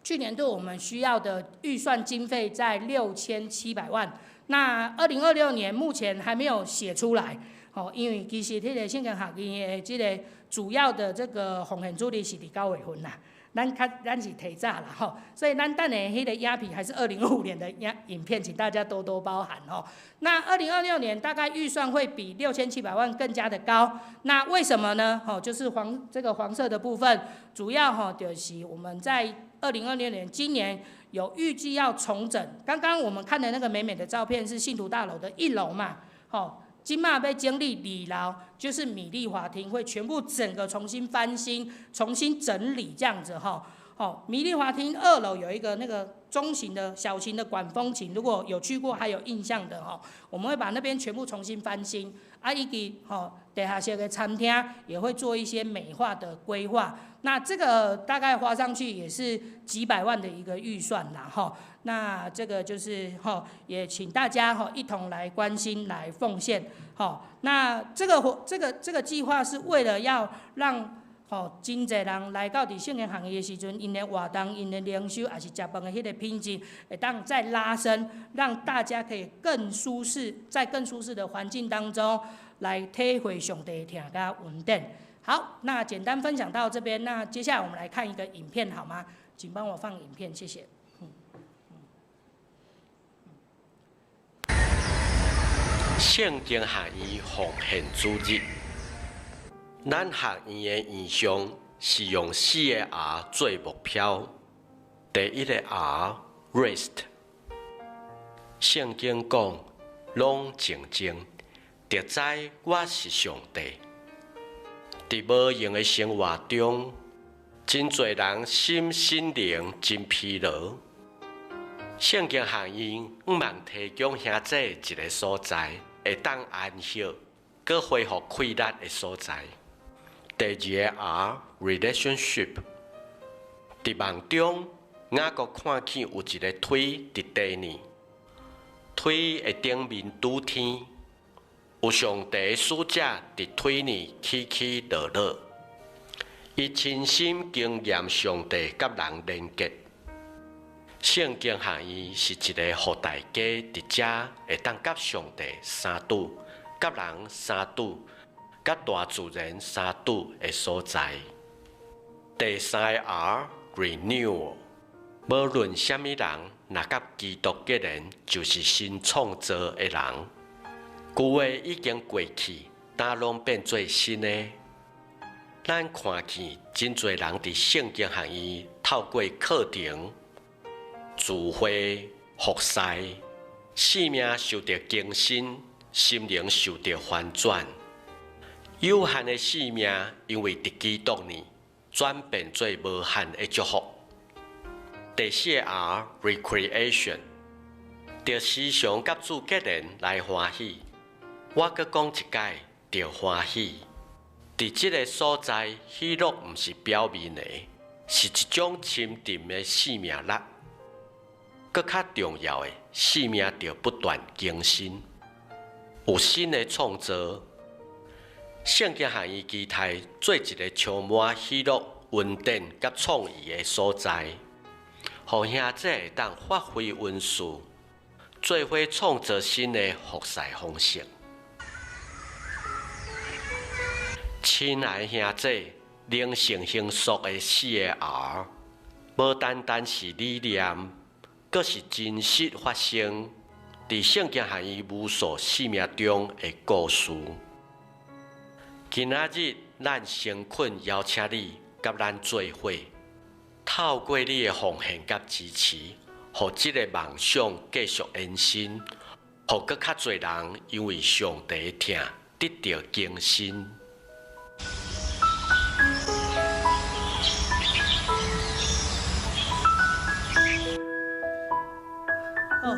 去年度我們需要的預算經費在6700萬。那2026年目前還沒有寫出來。吼，因為其實彼個聖經學院的這個主要的這個奉獻主日是佇9月份啦，咱較咱是提早啦吼，所以咱等下彼個影片還是2025年的影片，請大家多多包涵吼。那二零二六年大概預算會比六千七百萬更加的高，那為什麼呢？吼，就是這個黃色的部分，主要吼就是我們在二零二六年今年有預計要重整。剛剛我們看的那個美美的照片是信徒大樓的一樓嘛，吼。這馬欲整理二樓，就是米麗華廳會全部整個重新翻新、重新整理這樣子哈。哦，米麗華廳二樓有一個那個中型的小型的管風琴，如果有去過還有印象的哈，我們會把那邊全部重新翻新。啊，以及吼地下室的餐廳也會做一些美化的規劃。那這個大概花上去也是幾百萬的一個預算啦，哈。那這個就是吼，也請大家吼一同來關心、來奉獻，吼。那這個活、這個這個計劃是為了要讓吼真濟人來到佇聖經學院的時陣，𪜶的活動、𪜶的靈修，抑是食飯的彼個品質，會當再拉升，讓大家可以更舒適，在更舒適的環境當中來體會上帝的疼佮恩典。好，那簡單分享到這邊，那接下來我們來看一個影片好嗎？請幫我放影片，謝謝。聖經學院奉獻主日，咱學院的院長是用四個 R 做目標。第一個 R，Rest。聖經講，攏靜靜，就知我是上帝。佇無閒的生活中，真濟人心身靈真疲勞。聖經學院向望提供遐濟一個所在，會當安息、閣恢復氣力的所在。第二個 R，relationship。佇夢中，雅各看見有一個梯佇地呢，梯的頂面拄天，有上帝的使者佇梯呢起起落落。伊親身經驗上帝佮人連結。聖經學院是一個予大家佇遮會當佮上帝相拄、佮人相拄、佮大自然相拄的所在。第三個 R，Renewal。無論啥物人，若佮基督結連，就是新創造的人。舊的已經過去，今攏變做新的。咱看見真濟人佇聖經學院透過課程、聚會、服侍，生命受著更新，心靈受著翻轉。有限的生命，因為佇基督裡轉變做無限的祝福。第四個 R，Recreation，著時常佮主結連來歡喜。我閣講一擺，著歡喜。佇這个所在，喜樂毋是表面的，是一種深沉的生命力。閣較重要的，生命著不斷更新，有新的創造。聖經學院期待做一個充滿喜樂、恩典佮創意的所在，予兄姐會當發揮恩賜，做伙創造新的服侍方式。親愛兄姊，靈性形塑的四个 R，無單單是理念，閣是真實發生佇聖經學院無數生命中的故事。今仔日，咱誠懇邀請你佮咱做伙，透過你的奉獻佮支持，予這个夢想繼續延伸，予閣較濟人因為上帝的疼得著更新。好，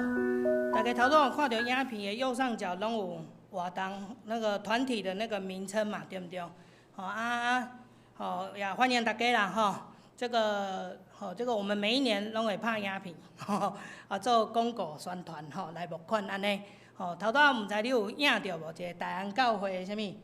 大家頭拄有看著影片的右上角攏有活動那個團體的那個名稱嘛，對毋對？好啊，好也歡迎大家啦，吼。這個，吼，這個我們每一年攏會拍影片，吼，啊做廣告宣傳，吼，來募款按呢。吼，頭拄仔毋知你有影著無？一个大安教會啥物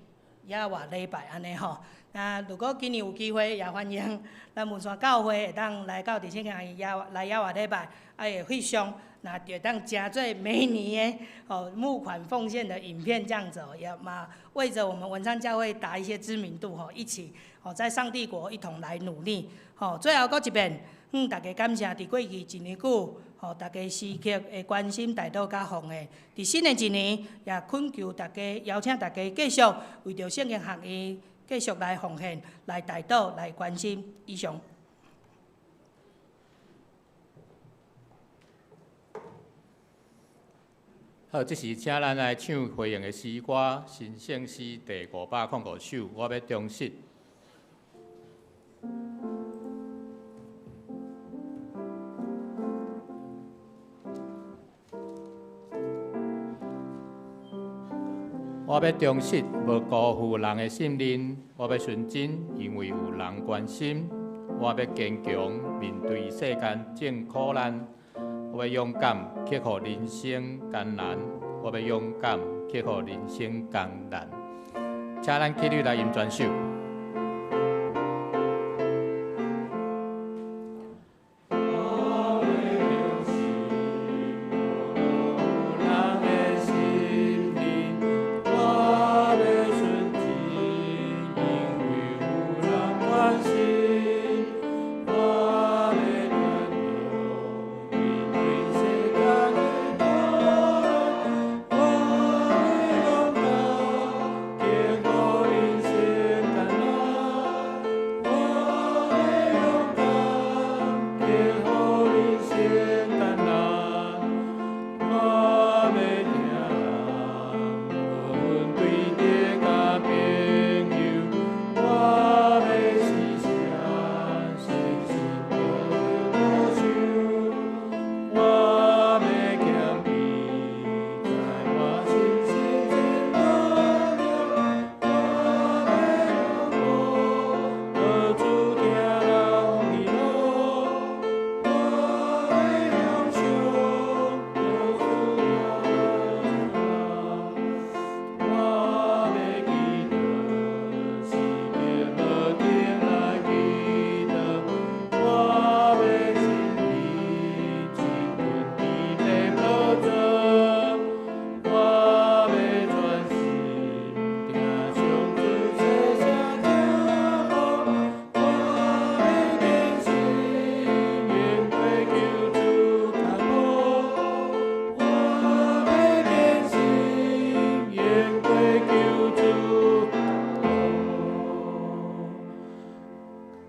野外禮拜按呢吼。啊，如果今年有機會，也歡迎咱文山教會會當來到佇聖經學院野來野外禮拜，啊會翕相，若就當誠做每年的吼募款奉獻的影片這樣子哦，也嘛為著我們文山教會打一些知名度吼，一起吼在上帝國一同來努力吼。最後閣一遍，大家感謝佇過去一年久吼，大家時刻的關心、代禱佮奉獻。佇新的一年，也懇求大家，邀請大家繼續為著聖經學院繼續來奉獻、來代禱、來關心。以上。好，這時請咱來唱回應的詩歌《神聖詩》第505首，我欲忠實。我欲忠實，無辜負人的信任；我欲純真，因為有人關心；我欲堅強，面對世間眾苦難；我欲勇敢，克服人生艱難；我欲勇敢，克服人生艱難。請咱起立來吟全首。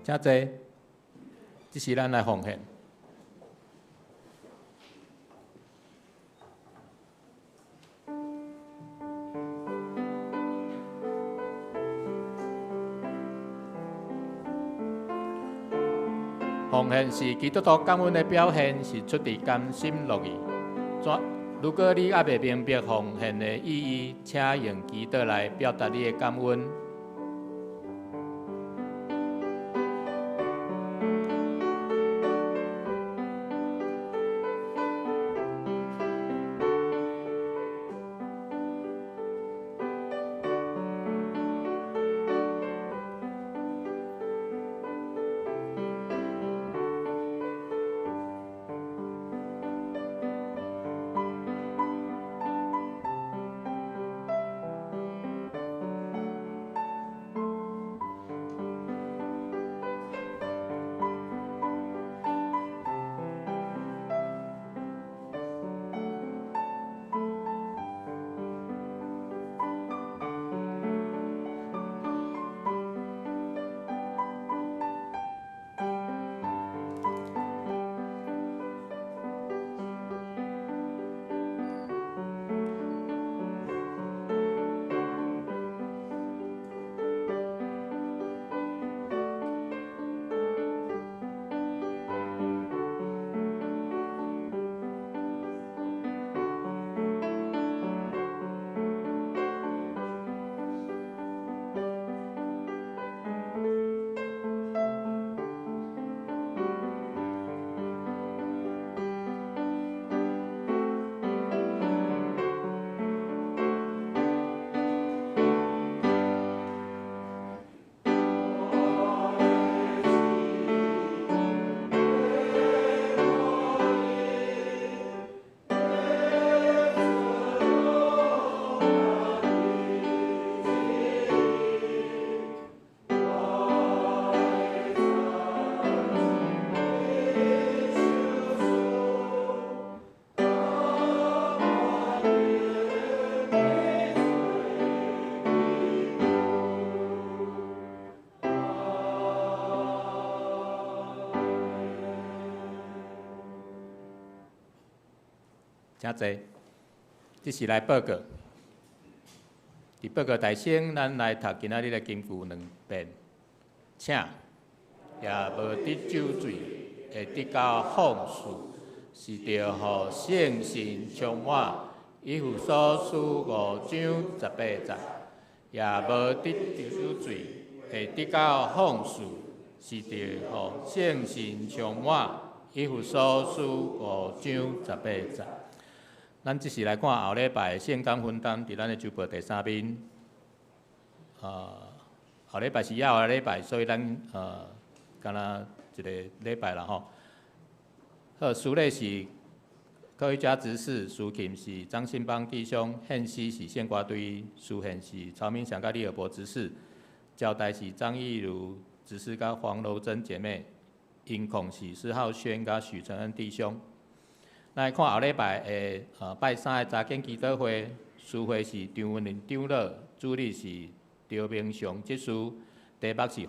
請坐，這時咱來奉獻。奉獻是基督徒感恩的表現，是出自甘心樂意。如果你猶未明白奉獻的意義，請用祈禱來表達你的感恩。請坐。這時來報告。佇報告台先，咱來讀今仔日的金句兩遍，請。也無得酒醉，會得到放肆，是著予聖神充滿。以弗所書五章十八節，也無得酒醉，會得到放肆，是著予聖神充滿。以弗所書五章十八節。咱這時來看後禮拜聖工分擔，佇咱的週報第三面。後禮拜是猶後禮拜，所以咱敢若一个禮拜啦吼。好，司禮是柯一家執事，司琴是張信邦弟兄，獻詩是獻歌隊，司獻是曹明祥佮李爾博執事，交代是張義如執事佮黃柔珍姐妹，音控是施浩軒佮許承恩弟兄。咱來看後禮拜的拜三的查經祈禱會，司會是張文林長老，主禮是張明祥執事，題目是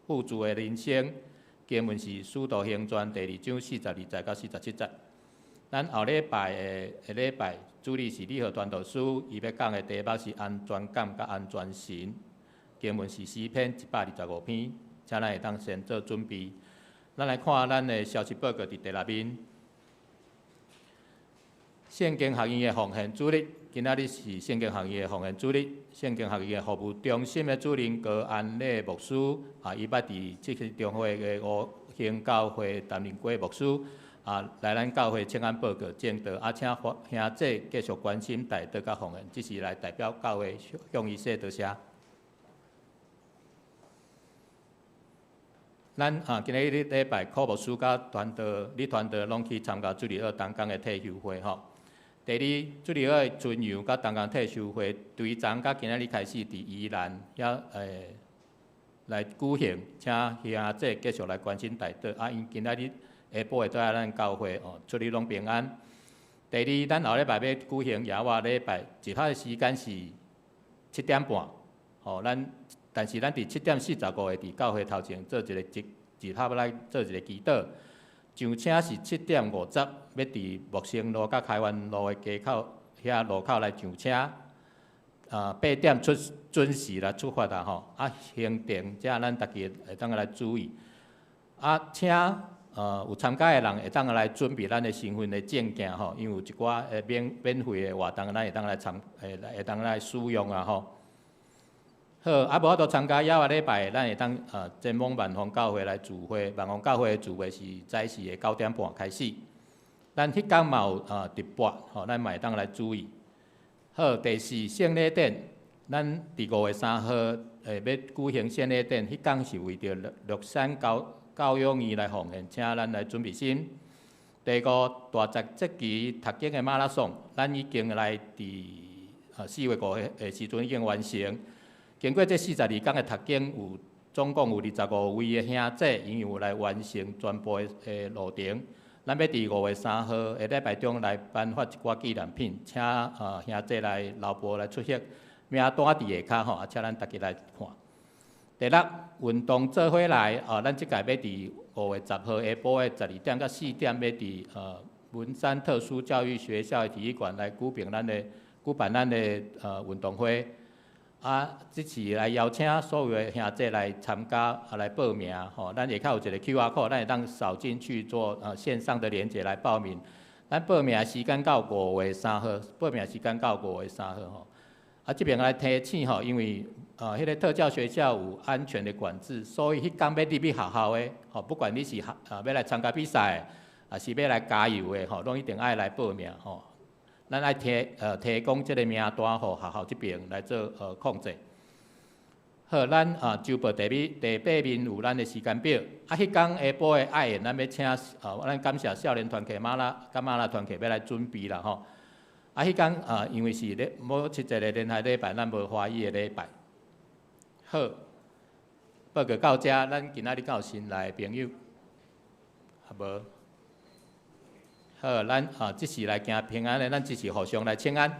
富足的人生，經文是《使徒行傳》第二章42節到47節。咱後禮拜的下禮拜主禮是李和傳道師，伊欲講的題目是安全感佮安全神，經文是詩篇125篇，請咱會當先做準備。咱來看咱的消息報告佇第六面。聖經學院的奉獻主日，今仔日是聖經學院的奉獻主日。聖經學院的服務中心的主任高安禮牧師，啊，伊捌佇七十中會的五興教會擔任過牧師，啊，來咱教會請安報告證道，啊，請兄弟繼續關心代禱佮奉獻，這是來代表教會向伊說多謝。咱啊，今日禮拜柯牧師佮團隊、李團隊攏去參加主日學東港的退休會吼。第二，主日學春遊佮東港退休會，對昨佮今仔日開始佇宜蘭遐來舉行，請兄弟繼續來關心代禱。啊，𪜶今仔日下晡會倒來咱教會哦，出入攏平安。第二，咱後禮拜欲舉行野外禮拜，集合的時間是7點半，吼，咱但是咱佇7點45會佇教會頭前做一個集合來做一個祈禱。上車是7點50，欲佇木星路佮開源路的街口遐路口來上車。8點出準時來出發啦吼。啊，行程這咱逐家會當來注意。啊，請有參加的人會當來準備咱的身份的證件吼，因為有一寡免費的活動，咱會當來參會當來使用啊吼。好，啊無法度參加猶個禮拜，咱會當前往萬豐教會來聚會。萬豐教會的聚會是早時的9點半開始。咱彼工嘛有直播，吼，咱嘛會當來注意。好，第四聖禮典，咱佇5月3號欲舉行聖禮典，彼工是為著樂山教養院來奉獻，請咱來準備心。第五，大十節期讀經的馬拉松，咱已經來佇4月5號的時陣已經完成。經過這42工的讀經，有總共有25位的兄弟，𪜶有來完成全部的路程。咱欲佇5月3號的禮拜中來頒發一寡紀念品，請兄弟來留步來出席，名單佇下跤吼，啊，請咱逐家來看。第六，運動做伙來，咱這屆欲佇5月10號下晡的12點到4點，欲佇文山特殊教育學校的體育館來舉辦咱的運動會。啊，這次來邀請所有的兄弟來參加，啊來報名吼。咱下跤有一個 QR code，咱會當掃進去做線上的連結來報名。咱報名時間到5月3號，報名時間到5月3號吼。啊，這邊來提醒吼，因為彼個特教學校有安全的管制，所以彼工欲入去學校的吼，不管你是欲來參加比賽，抑是欲來加油的吼，攏一定愛來報名吼。咱愛提供這个名單，予學校這邊來做控制。好，咱週報第八面有咱的時間表。啊，彼工下晡的愛宴，咱欲請咱感謝少年團契媽啦、佮媽啦團契欲來準備啦吼。啊，彼工因為是咧母親節的連續禮拜，咱無華語的禮拜。好，報告到遮，咱今仔日敢有新來的朋友？啊無。好，咱這時來行平安的，咱這時互相來請安。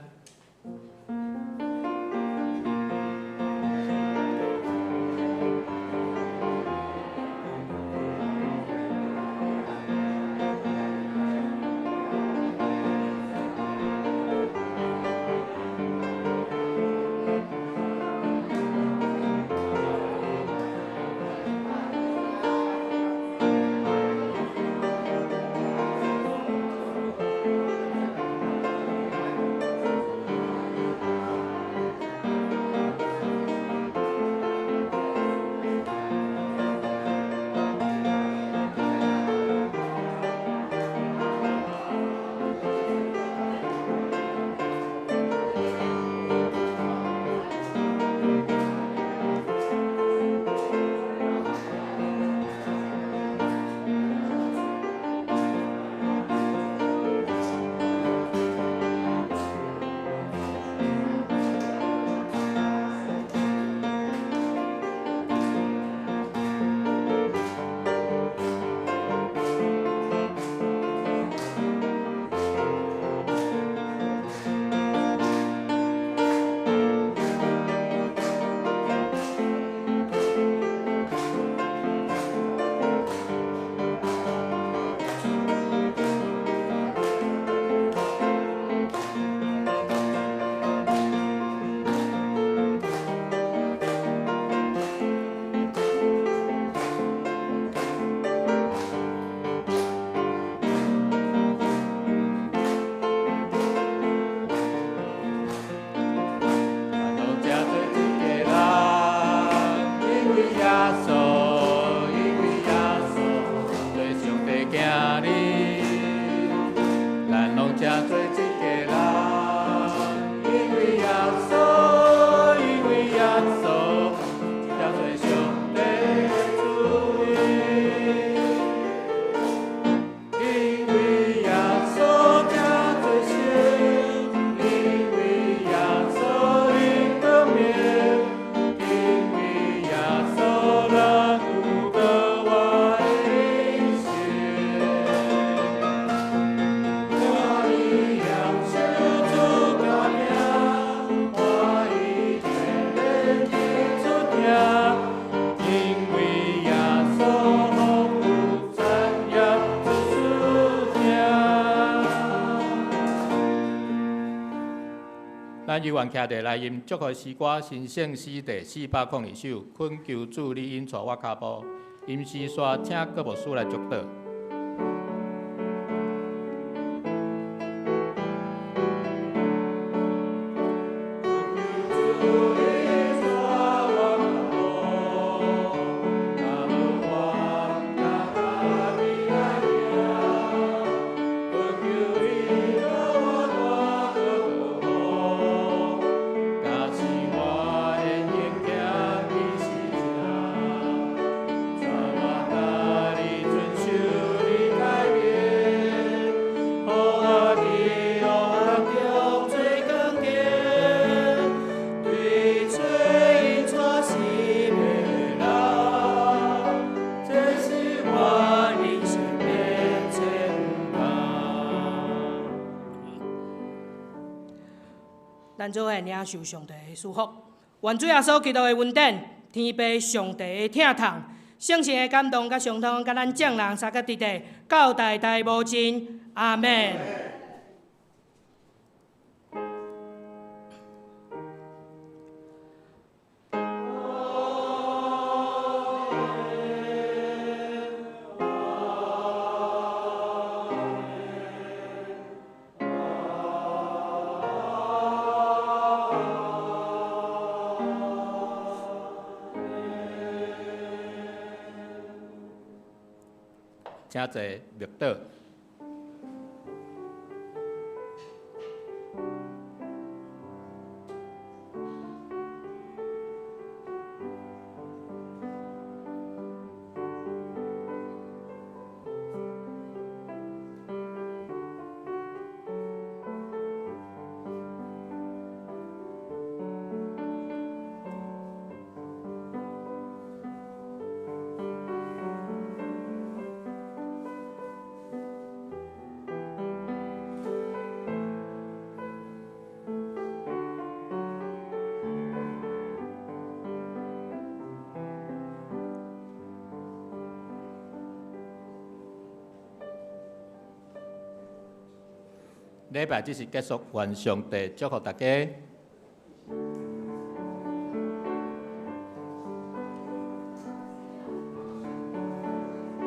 咱猶原徛佇來吟祝福詩歌神聖詩第402首，懇求主你引帶我跤步。吟詩煞請郭牧師來祝禱。咱做伙領受上帝的祝福，願主耶穌基督的恩典、天父上帝的疼痛、聖神的感動佮相通，佮咱眾人三個弟弟，到代代無盡。阿們。請坐，默禱。禮拜這時結束，願上帝祝福大家。